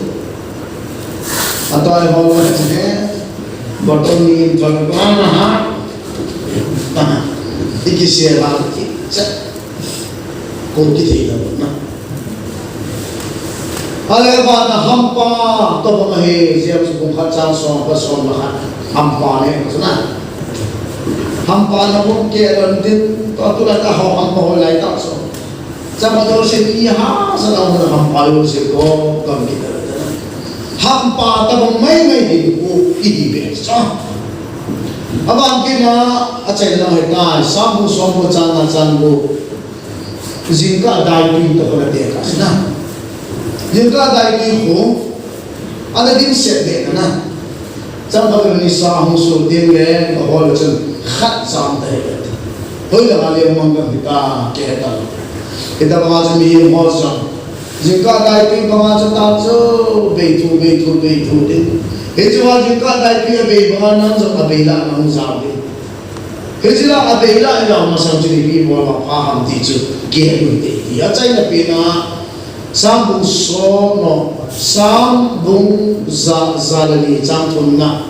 Atai ho ma che ne. Bottle ni in thon ko na ha. Ikisel a ki. Cha. Ko kithei lou na. Ale vana hampa tobang ahi, James bung khat chang som, khat som le khat. Hampa ne, chu na. Hampa na bung keh lon tin, tua tulai ta ho hampa ho lai ta chu. Chama jouse ni ha sa na hampa jouse ko kam kita ta na. Hampa tobang mai mai hi ko i hi be sa. Aban kina a chen na mai ta, Sam bung som, bung chang na chang bung. Jingkah daitui toh kona tekah sina. Jingkah daitui khu, ana dimset be na. Chang khat ni sa hung so ding le, ka hol chun khat chang ta he. Hoi la le mang ka hita ke ta. Ita ba chu mi mo sa. Jingkah daitui ba ma chu ta chu, bei thu, bei thu, bei thu ding. Hichu a jingkah daitui a bei ba na chu a bei la na hung sa ding. Hiche la a bei la a masang chu ipi bol a pha ham ti chu gel u hite ti. Achaina pen a Sam bung som no, Sam bung ja, ja le ni chang thum na.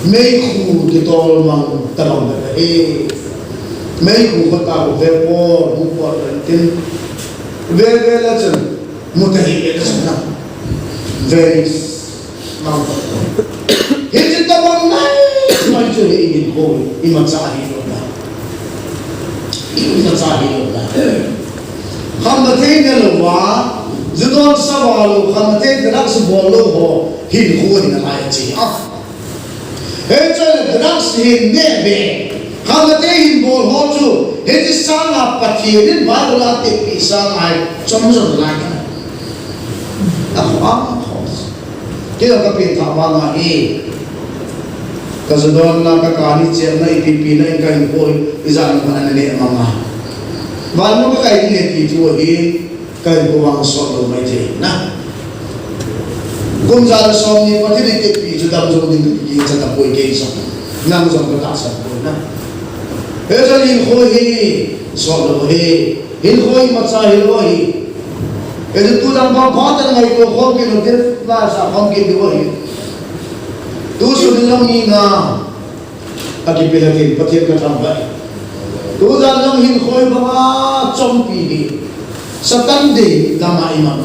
Meikhu kitol mang tabang bep ahi. Meikhu khat a khu ve po, mu po len tin. Ve ve la chun, mu ta hi ve la chun na. Very Hiche tabang mai, mai chu hi ihinkho, imacha hilou na. Imacha hilou na. Khamthei ne lou va, ju don sa va lou, khamthei drugs bol lou ho, hinkho hi nalai chi a. Hiche drugs hin ne ve, khamthei hin bol ho chu, hiche sanga Pathen in Bible a tepeh sanga hi, chom jong lai ka. A kho a, a kho. Kei jong ka pengthah vang ahi. Ka ju don na ka kani chep na ipi pi na in ka hinkho hi ijat in ana neh mang a. Van mu ka kai ding e ti thu ahi, ka hinkho vang sot lou mai thei na. Kum ja le som ni Pathen in eitepi chu dam jou ding ka kigingcha tapoi kei jong. Nang jong ka tahsan poi na. Hiche hinkho hi sot lou ahi. Hinkho hi imacha hilou ahi. Hichu tu dang pha pha tah ngaito khom kit lou ding, nasa khom kit diu ahi. Tu sun in jong mi nga akipel a tin Pathen ka thangvah e. Tu jan jong hinkho hi banga chompi hi. Satan dei dama iman.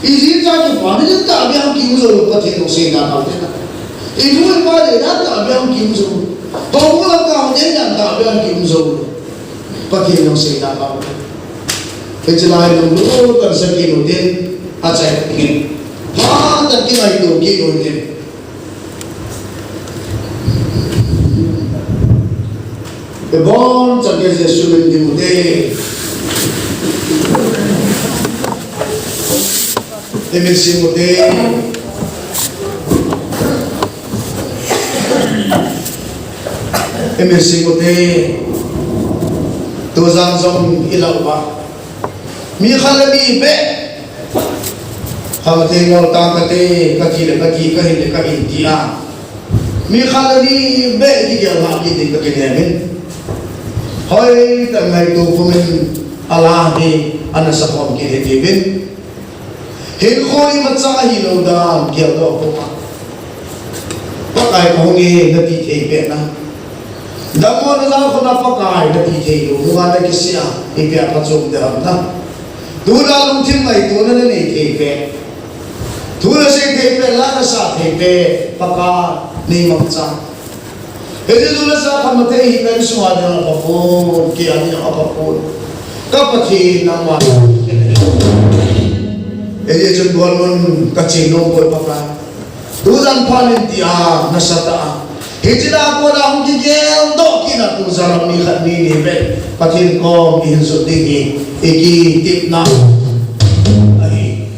Iji cha kipa ni tahbeh a hung kium jou lou, Pathen jong seina kau te na. Inu ipa le na tahbeh a hung kium jou lou. Pau ka la kau te na tahbeh a hung kium jou lou. Pathen jong seina kau te. Hiche lai lunglut tah sa kit u tin, achai kit u tin. Phatah a kingaito kit u tin. Ibon chan gei Jesu min ding u te. Imin sing u te. Imin sing u te. Tujan jong ilah uva. Mi khat le ni beh. Khamthei ngol tang kate, kati le kati, kahin le kahin ti a. Mi khat le ni beh kigel lhah kit ding kakinem in. Hoitah in ngaito pumin alah hi ana sakhom kit hitiuvin. Hinkho imacha hilou dan geldoh puma. Pakai kahung e nati thei pet na. Dammo na jal khun a Pakai nati thei lou, nunga nakisih a, ipi a phachom ding ham na. Tuna lungthim ngaitona nanei thei pet. Thu nasei thei pet, la nasa thei pet, Pakai neimangcha. Hiche chu nasa khamthei hi ka insung a ding apha pon, kei a ding apha pon. Ka Pathen nangma. Hiche chun bolmun kache nom poi Pakai. Tujan phat in tia nasatah a. Hiche na kona hung kigeldoh kit na tujan a mi khat ni ni beh. Pathen kom ihin jot ding hi ikitepna ahi.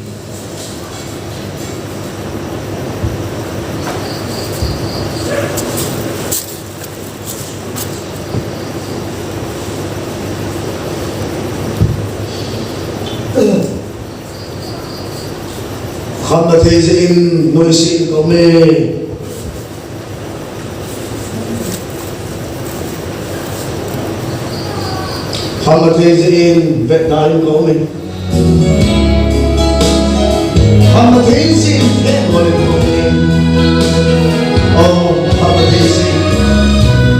Khamna thei jeh in noise in ka um e. Khamna thei jeh in vetda in ka um e. Khamna thei jeh in themgol in ka um e. Oh, khamna thei jeh in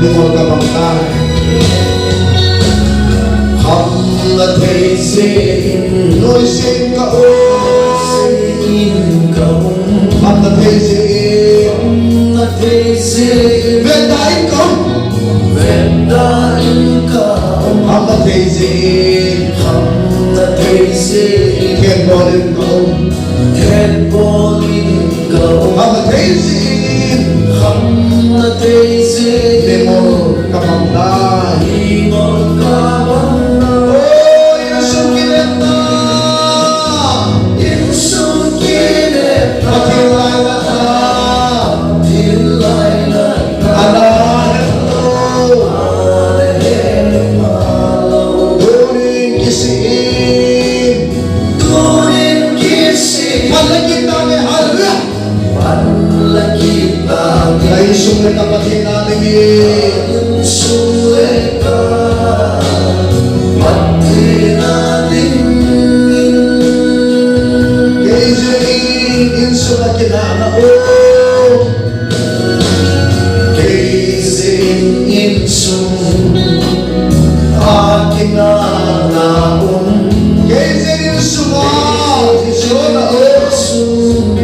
mingol ka mang tai. Khamna thei jeh in noise in ka um e. Khamna thei jeh in. Khamna thei jeh in. Vetda in ka um. Vetda in ka um. Khamna thei jeh in. Khamna thei jeh in. Thenbol in ka um. Thenbol in ka um. Khamna thei jeh in. Khamna thei jeh in. Mingol ka mang tai. Mingol ka mang tai. Oh, insung kinepna. Insung kinepna. Pathen lainatna. Pathen lainatna. Ana het lou. Ana het lou. Tunin kisih in. Tunin kisih in. Pan la kit tauve, hallelujah. Pan la kit tauve. Ka insung le ka Pathen a dingin. Insung le ka Pathen a dingin. Kei jeh in insung a kinahna um. Kei jeh in insung a kinahna um. Kei jeh in insung a, insung a, insung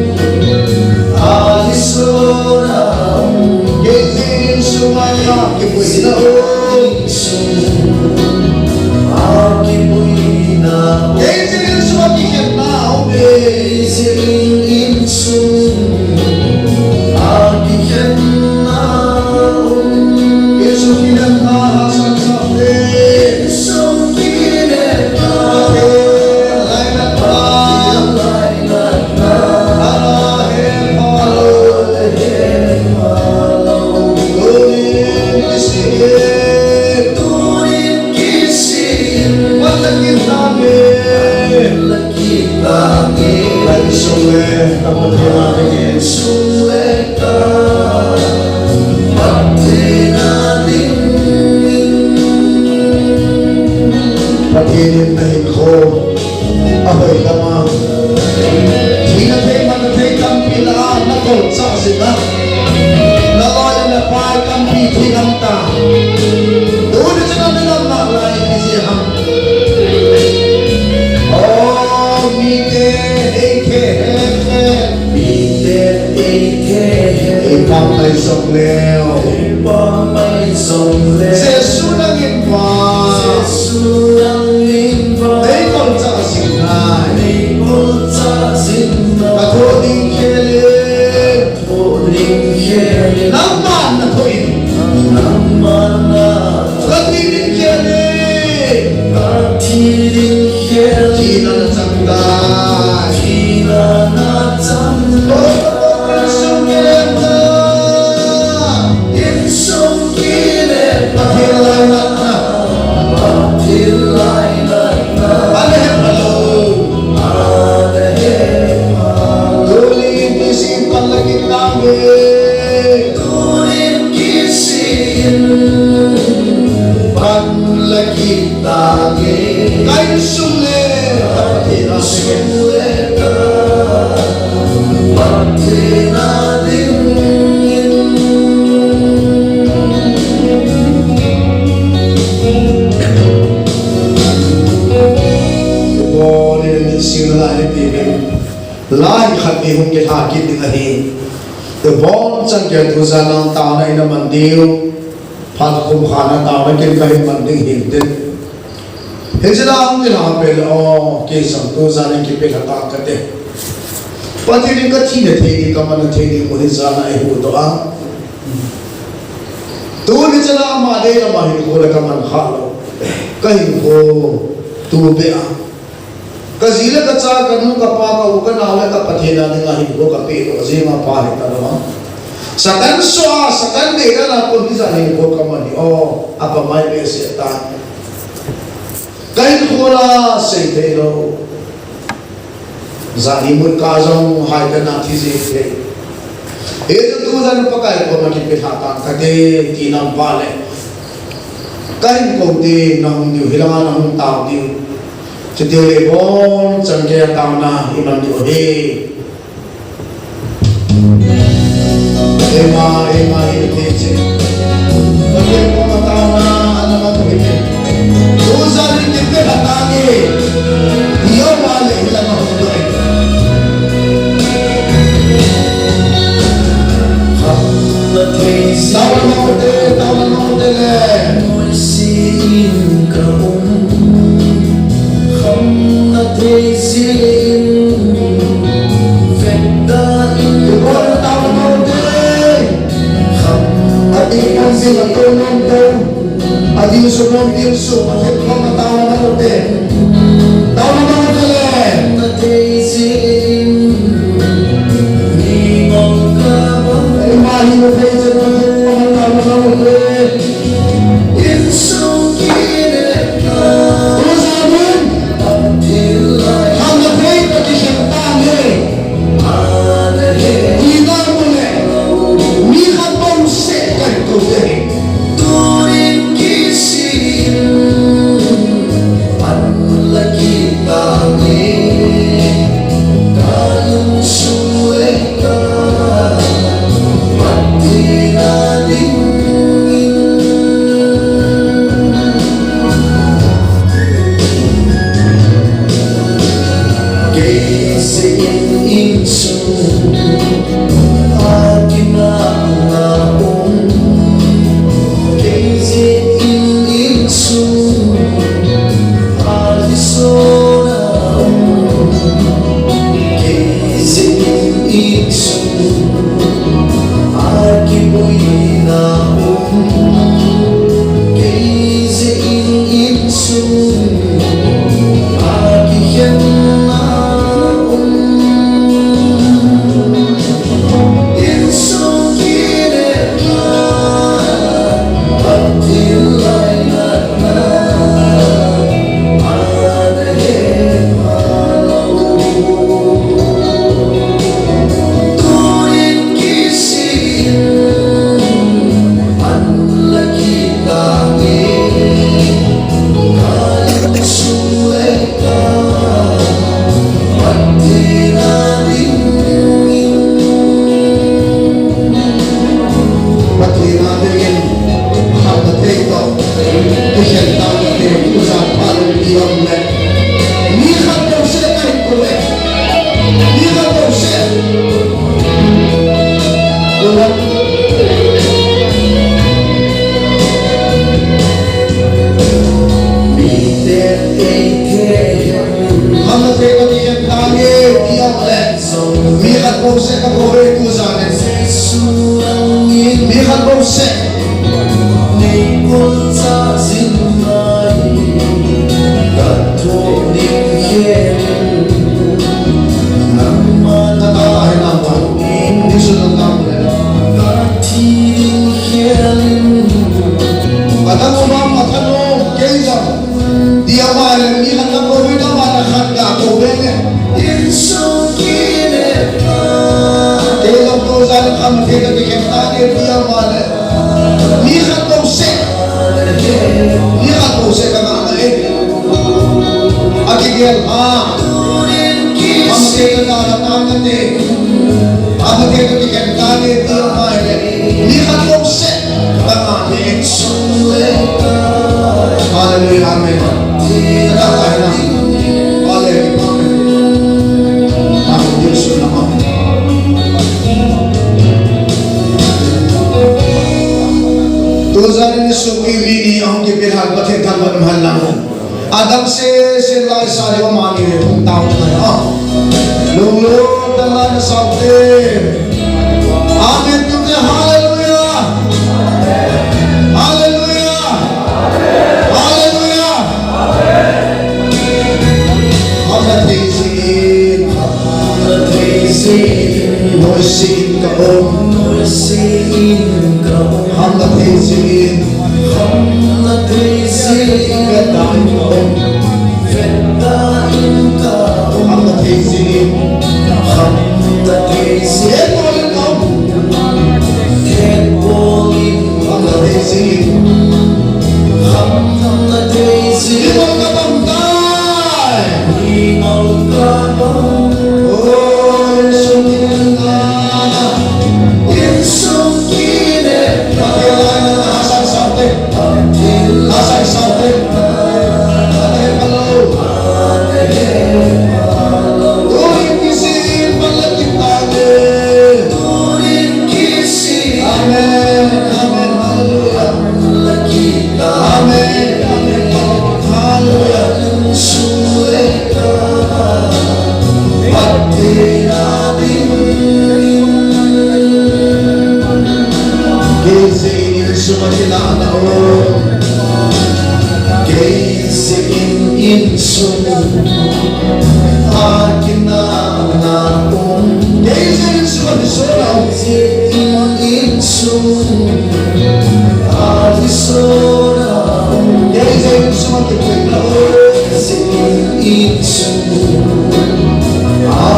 a, insung a um. Kei jeh in insung a kipuina um. Insung a kipuina um. Kei jeh in insung a kikhenna um. Kei jeh in insung a kikhenna um. Insung kinepna hahsat sah le. Insung kinepna. Lainatna. Lainatna. Ana het pha lou. Ana het pha lou. Tunin kisih in. Tunin kisih in. Pan la kit tauve. Pan la kit tauve. Ka insung le ka Pathen a dingin. Insung le ka Pathen a dingin. Pathen in na hinkho ahoi dam a. Thina thei, manna thei tampi lah a na kolchah jing a. Na loi le na pai tampi thi ngam ta. Tuni chan a na ngam nalai ijeh ham. Oh, mite, ei Ni le ni sing la ni pi bin. Lai khat ni hung kilha kit ding ahi. Te bon chan ke tu jan ang taona ina man diu. Phat kum khat na taona kin ka hin man ding hin te. Hiche la hung kilha pe le o, kei jong tu jan in kipelha ta kate. Pathen in ka thina thei ding, ka manna thei ding mu hi jan a eihuhdoh a. Tuni chan a ama dei lama hinkho le ka man kha lou. Ka hinkho tu beh a. Ka ji le ka cha, ka nu, ka pa, ka u, ka nao le ka Pathen a dinga hinkho ka pehdoh jeng a pha hita lou a. Satan soh a, Satan deidan a kon hijat hinkho ka man hi o, apa mai behseh tan. Ka hinkho la sei thei lou. Jani mut ka jong hai ka na thi jeng thei. Hichu tu jan Pakai koma kipelha tan kate ti nam pa le. Ka hinkho te na hung diu, hilanga na hung tao diu. Chuti le bon chan ke taona i man diu ahi. Ema, ema, i te che. Ka ke ko ma taona, ana ma ko ke. Tu jan in kipelha tange. Io ma le, ila ma ko ke. Taona ma ko te, taona ma ko te le. Moisin ka um. Kham na thei jin, vek ta in. Ibol tao nom te. Kham na thei jin, a to nom te. A ding su nom, ding su, a vek kham na tao nom te. Tao nom te le. Na thei jin, ni ngol ka ba. Ima hi na thei jin, a vek kham na tao nom te. Insung kinepna. Tujan in. Pathen lai. Kham na thei toh kikhen tange. Tina mu le. Mi khat bouseh kahin kou te. Tunin kisin. Pan la kit tange. Ka lungsung le. Pathen a dingin, kham na thei toh kikhen tange, tujan phat lou ti um le. Mi khat bouseh kahin kou e. Mi khat bouseh. Mite ei thei. Kham na thei toh kikhen tange, ti um le. Mi khat bouseh ka kou e tujan in. Mi khat bouseh. Ka tao ahi nangma. Ni sun nang le. Ka tao uva, ka tao kei jong. Tia ma le mi khat na kou uva, ma na khat ka kou uve ne. Insung kinepna. Kei jong tujan kham thei toh kikhen tange tia ma le. Mi khat bouseh. Mi khat bouseh ka ngah e. Akigel a. Kham thei toh na la tan kate. Kham thei toh kikhen tange tia ma le. Mi khat bouseh. Hallelujah, amen. Hallelujah. Sa le mani le hung tao na ya. Lung lung ta la na sa te. Amen. Tu te hallelujah. Hallelujah. Hallelujah. Hamna thei jingin. Hamna thei jingin. Noise in ka um. Noise in ka um. Hamna thei jingin. Hamna thei jingin. Ka dai ka um. Hamna thei jingin. Hamna thei jingin. Hamna thei jingin. Hamna thei jingin. Oi, sungkina. Insung kine. Asai sa te. Asai sa te. Amen. Amen. Hallelujah. Amen. Amen. Hallelujah. Kei jingin insung a kinahna um. Kei jingin insung a kinahna um. Kei jingin insung a kinahna um. Kei jingin insung a kinahna um. Kei jingin insung a kinahna um. Kei jingin insung a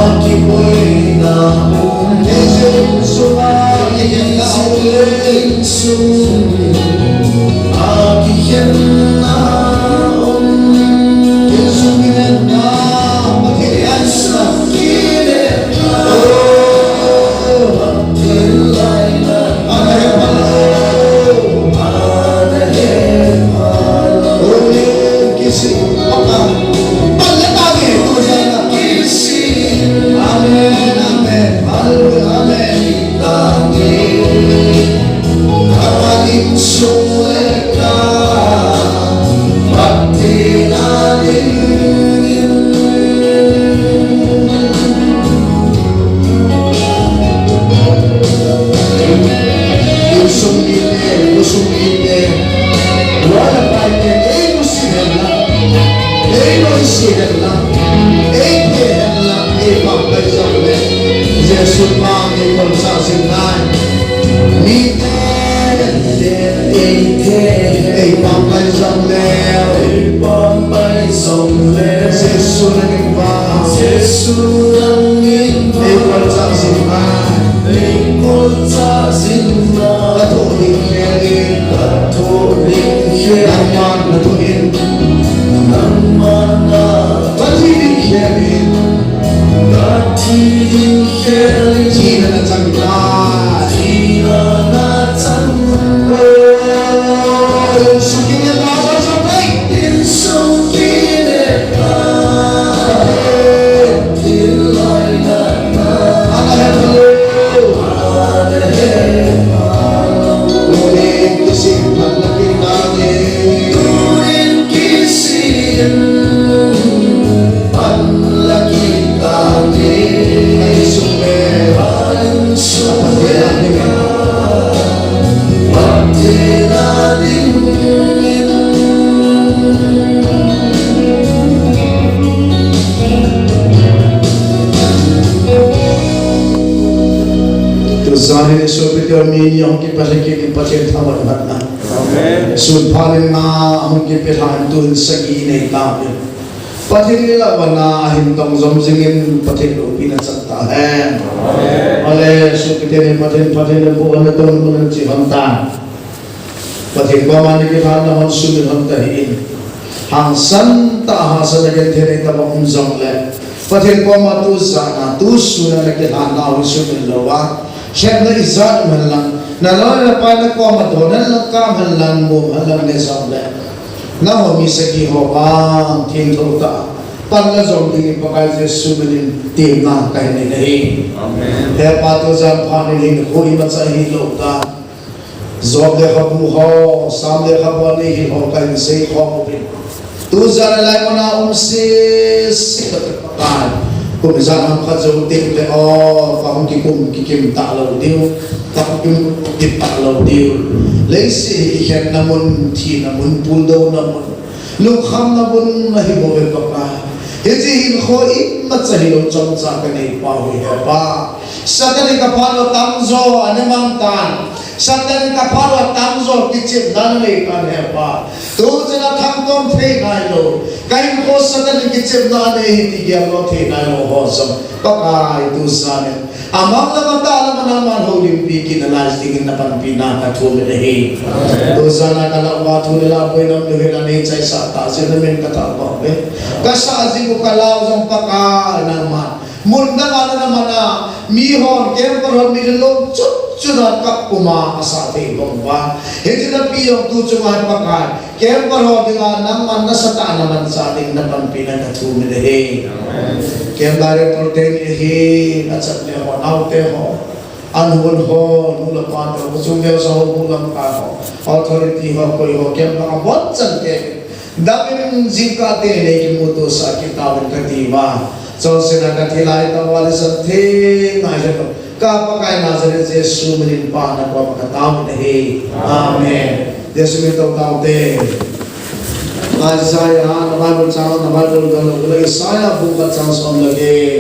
kinahna um. Kei jingin insung a kinahna um. Insung a kikhenna um. Insung kikhenna. Pathen in answer. Kikhenna. Oh. Pathen lainat. Ana he palo. Ana he palo. Ole kisi. Papa. Palle ta ke. Tu jana. Kisi. Amen. Amen. Hallelujah. Amen. Jesu pang ei kolchah jing nai. Mite, mite, ei pampai jong le, ei pampai jong le, Jesu nangin vang, Jesu nangin vang, ei kolchah jing nai, ei kolchah jing nai. Ka thoh ding khel in, ka thoh ding khel in, nangman na thoh in, nangman na, ka thi ding khel in. Ka thi ding khel in. Thina na chang tai. Thina na chang tai. Oh, insung kine pa, pa, pa, pa. Insung kine pa. Thil lai na na. Ana he palo. Ana he palo. Ule kisin pan la kina ne. Tunin kisin. Tujan in sopi te mi ni hung kipathen kit in Pathen thangvah in Amen. Sun pha le nga hung kipe lhan, tun sagi nei tauvin. Pathen in la vana ahin tong jom jingin Pathen loupina chang tahen. Amen. Ale, sopite ni Pathen, Pathen le bu le ton bu le chi hon tan. Pathen koma na kilhan na hon sumil hon tahih in. Hangsan tah hahsatna genthei nei tobang um jongle, Pathen koma tu jana, tu suna na kilhan nau hi sumil louva. Khetna ijat um henlang, na loi na pai na koma dona na kam henlang, mum henlang nei jongle, nangho mi sagi ho vang thiengtho tah a pan la jom dingin Pakai Jesu minin temna kahin nei ahi. Amen. He Pa, tujan phat in hinkho imacha hilou ta. Job lekhabu ho, Sam lekhabu a nei hil ho kahin seikhom uvin. Tujan a lai muna um sese kati Pakai. Kum ijat ham khat jou teng le o, kahung kikum kikim talou diu, kahung kikum kikim talou diu. Leiset hi kikhenna mun, thina mun, puldouna mun, lungkhamna mun ahi bouve Pakai. Hiche hinkho imacha hilou chomcha kanei pau hi he Pa. Satan in kaphat uva tamjo ana mang tan. Satan in kaphat uva tamjo kichepna anei tan he Pa. Tuchan a thangtom thei nailou, kahinkho Satan in kichepna anei ahi ti geldoh thei nailou ho jong Pakai tujan in amang lam atah lam a nangman houlimpi kit nalai dingin napanpina kathum in ahi. Tujan a kalah uva thu le la boina um lou hel a neichaisah tah jeh in namin kathangvah uve. Kasah jing u kalau jong Pakai nangman mun dang a nana man a, mihon, camper hon, mi lom chut chut a kap puma asah thei bang uva. Hiche napi jong tu chunga Pakai, camper ho dinga nangman nasatah a namanchah ding napanpina kathum in ahi. Camp director te ni ahi, achan le ho, naote ho, an hon ho, nu le pa te ho, chung neo sa ho, nu lamkai ho, authority ho, koi ho, camp a von chan te Damin jingkah teng nei kimuto sah kit tauvin kati uva. Chonsetna kathi lai tah uva, leiset theng ngai jong ka Pakai Nazareth Jesu minin Pa nakoma katao in ahi. Amen. Jesu min tao taute. Isaiah, na Bible chang, na Bible gal lo, Isaiah bung khat chang som le get.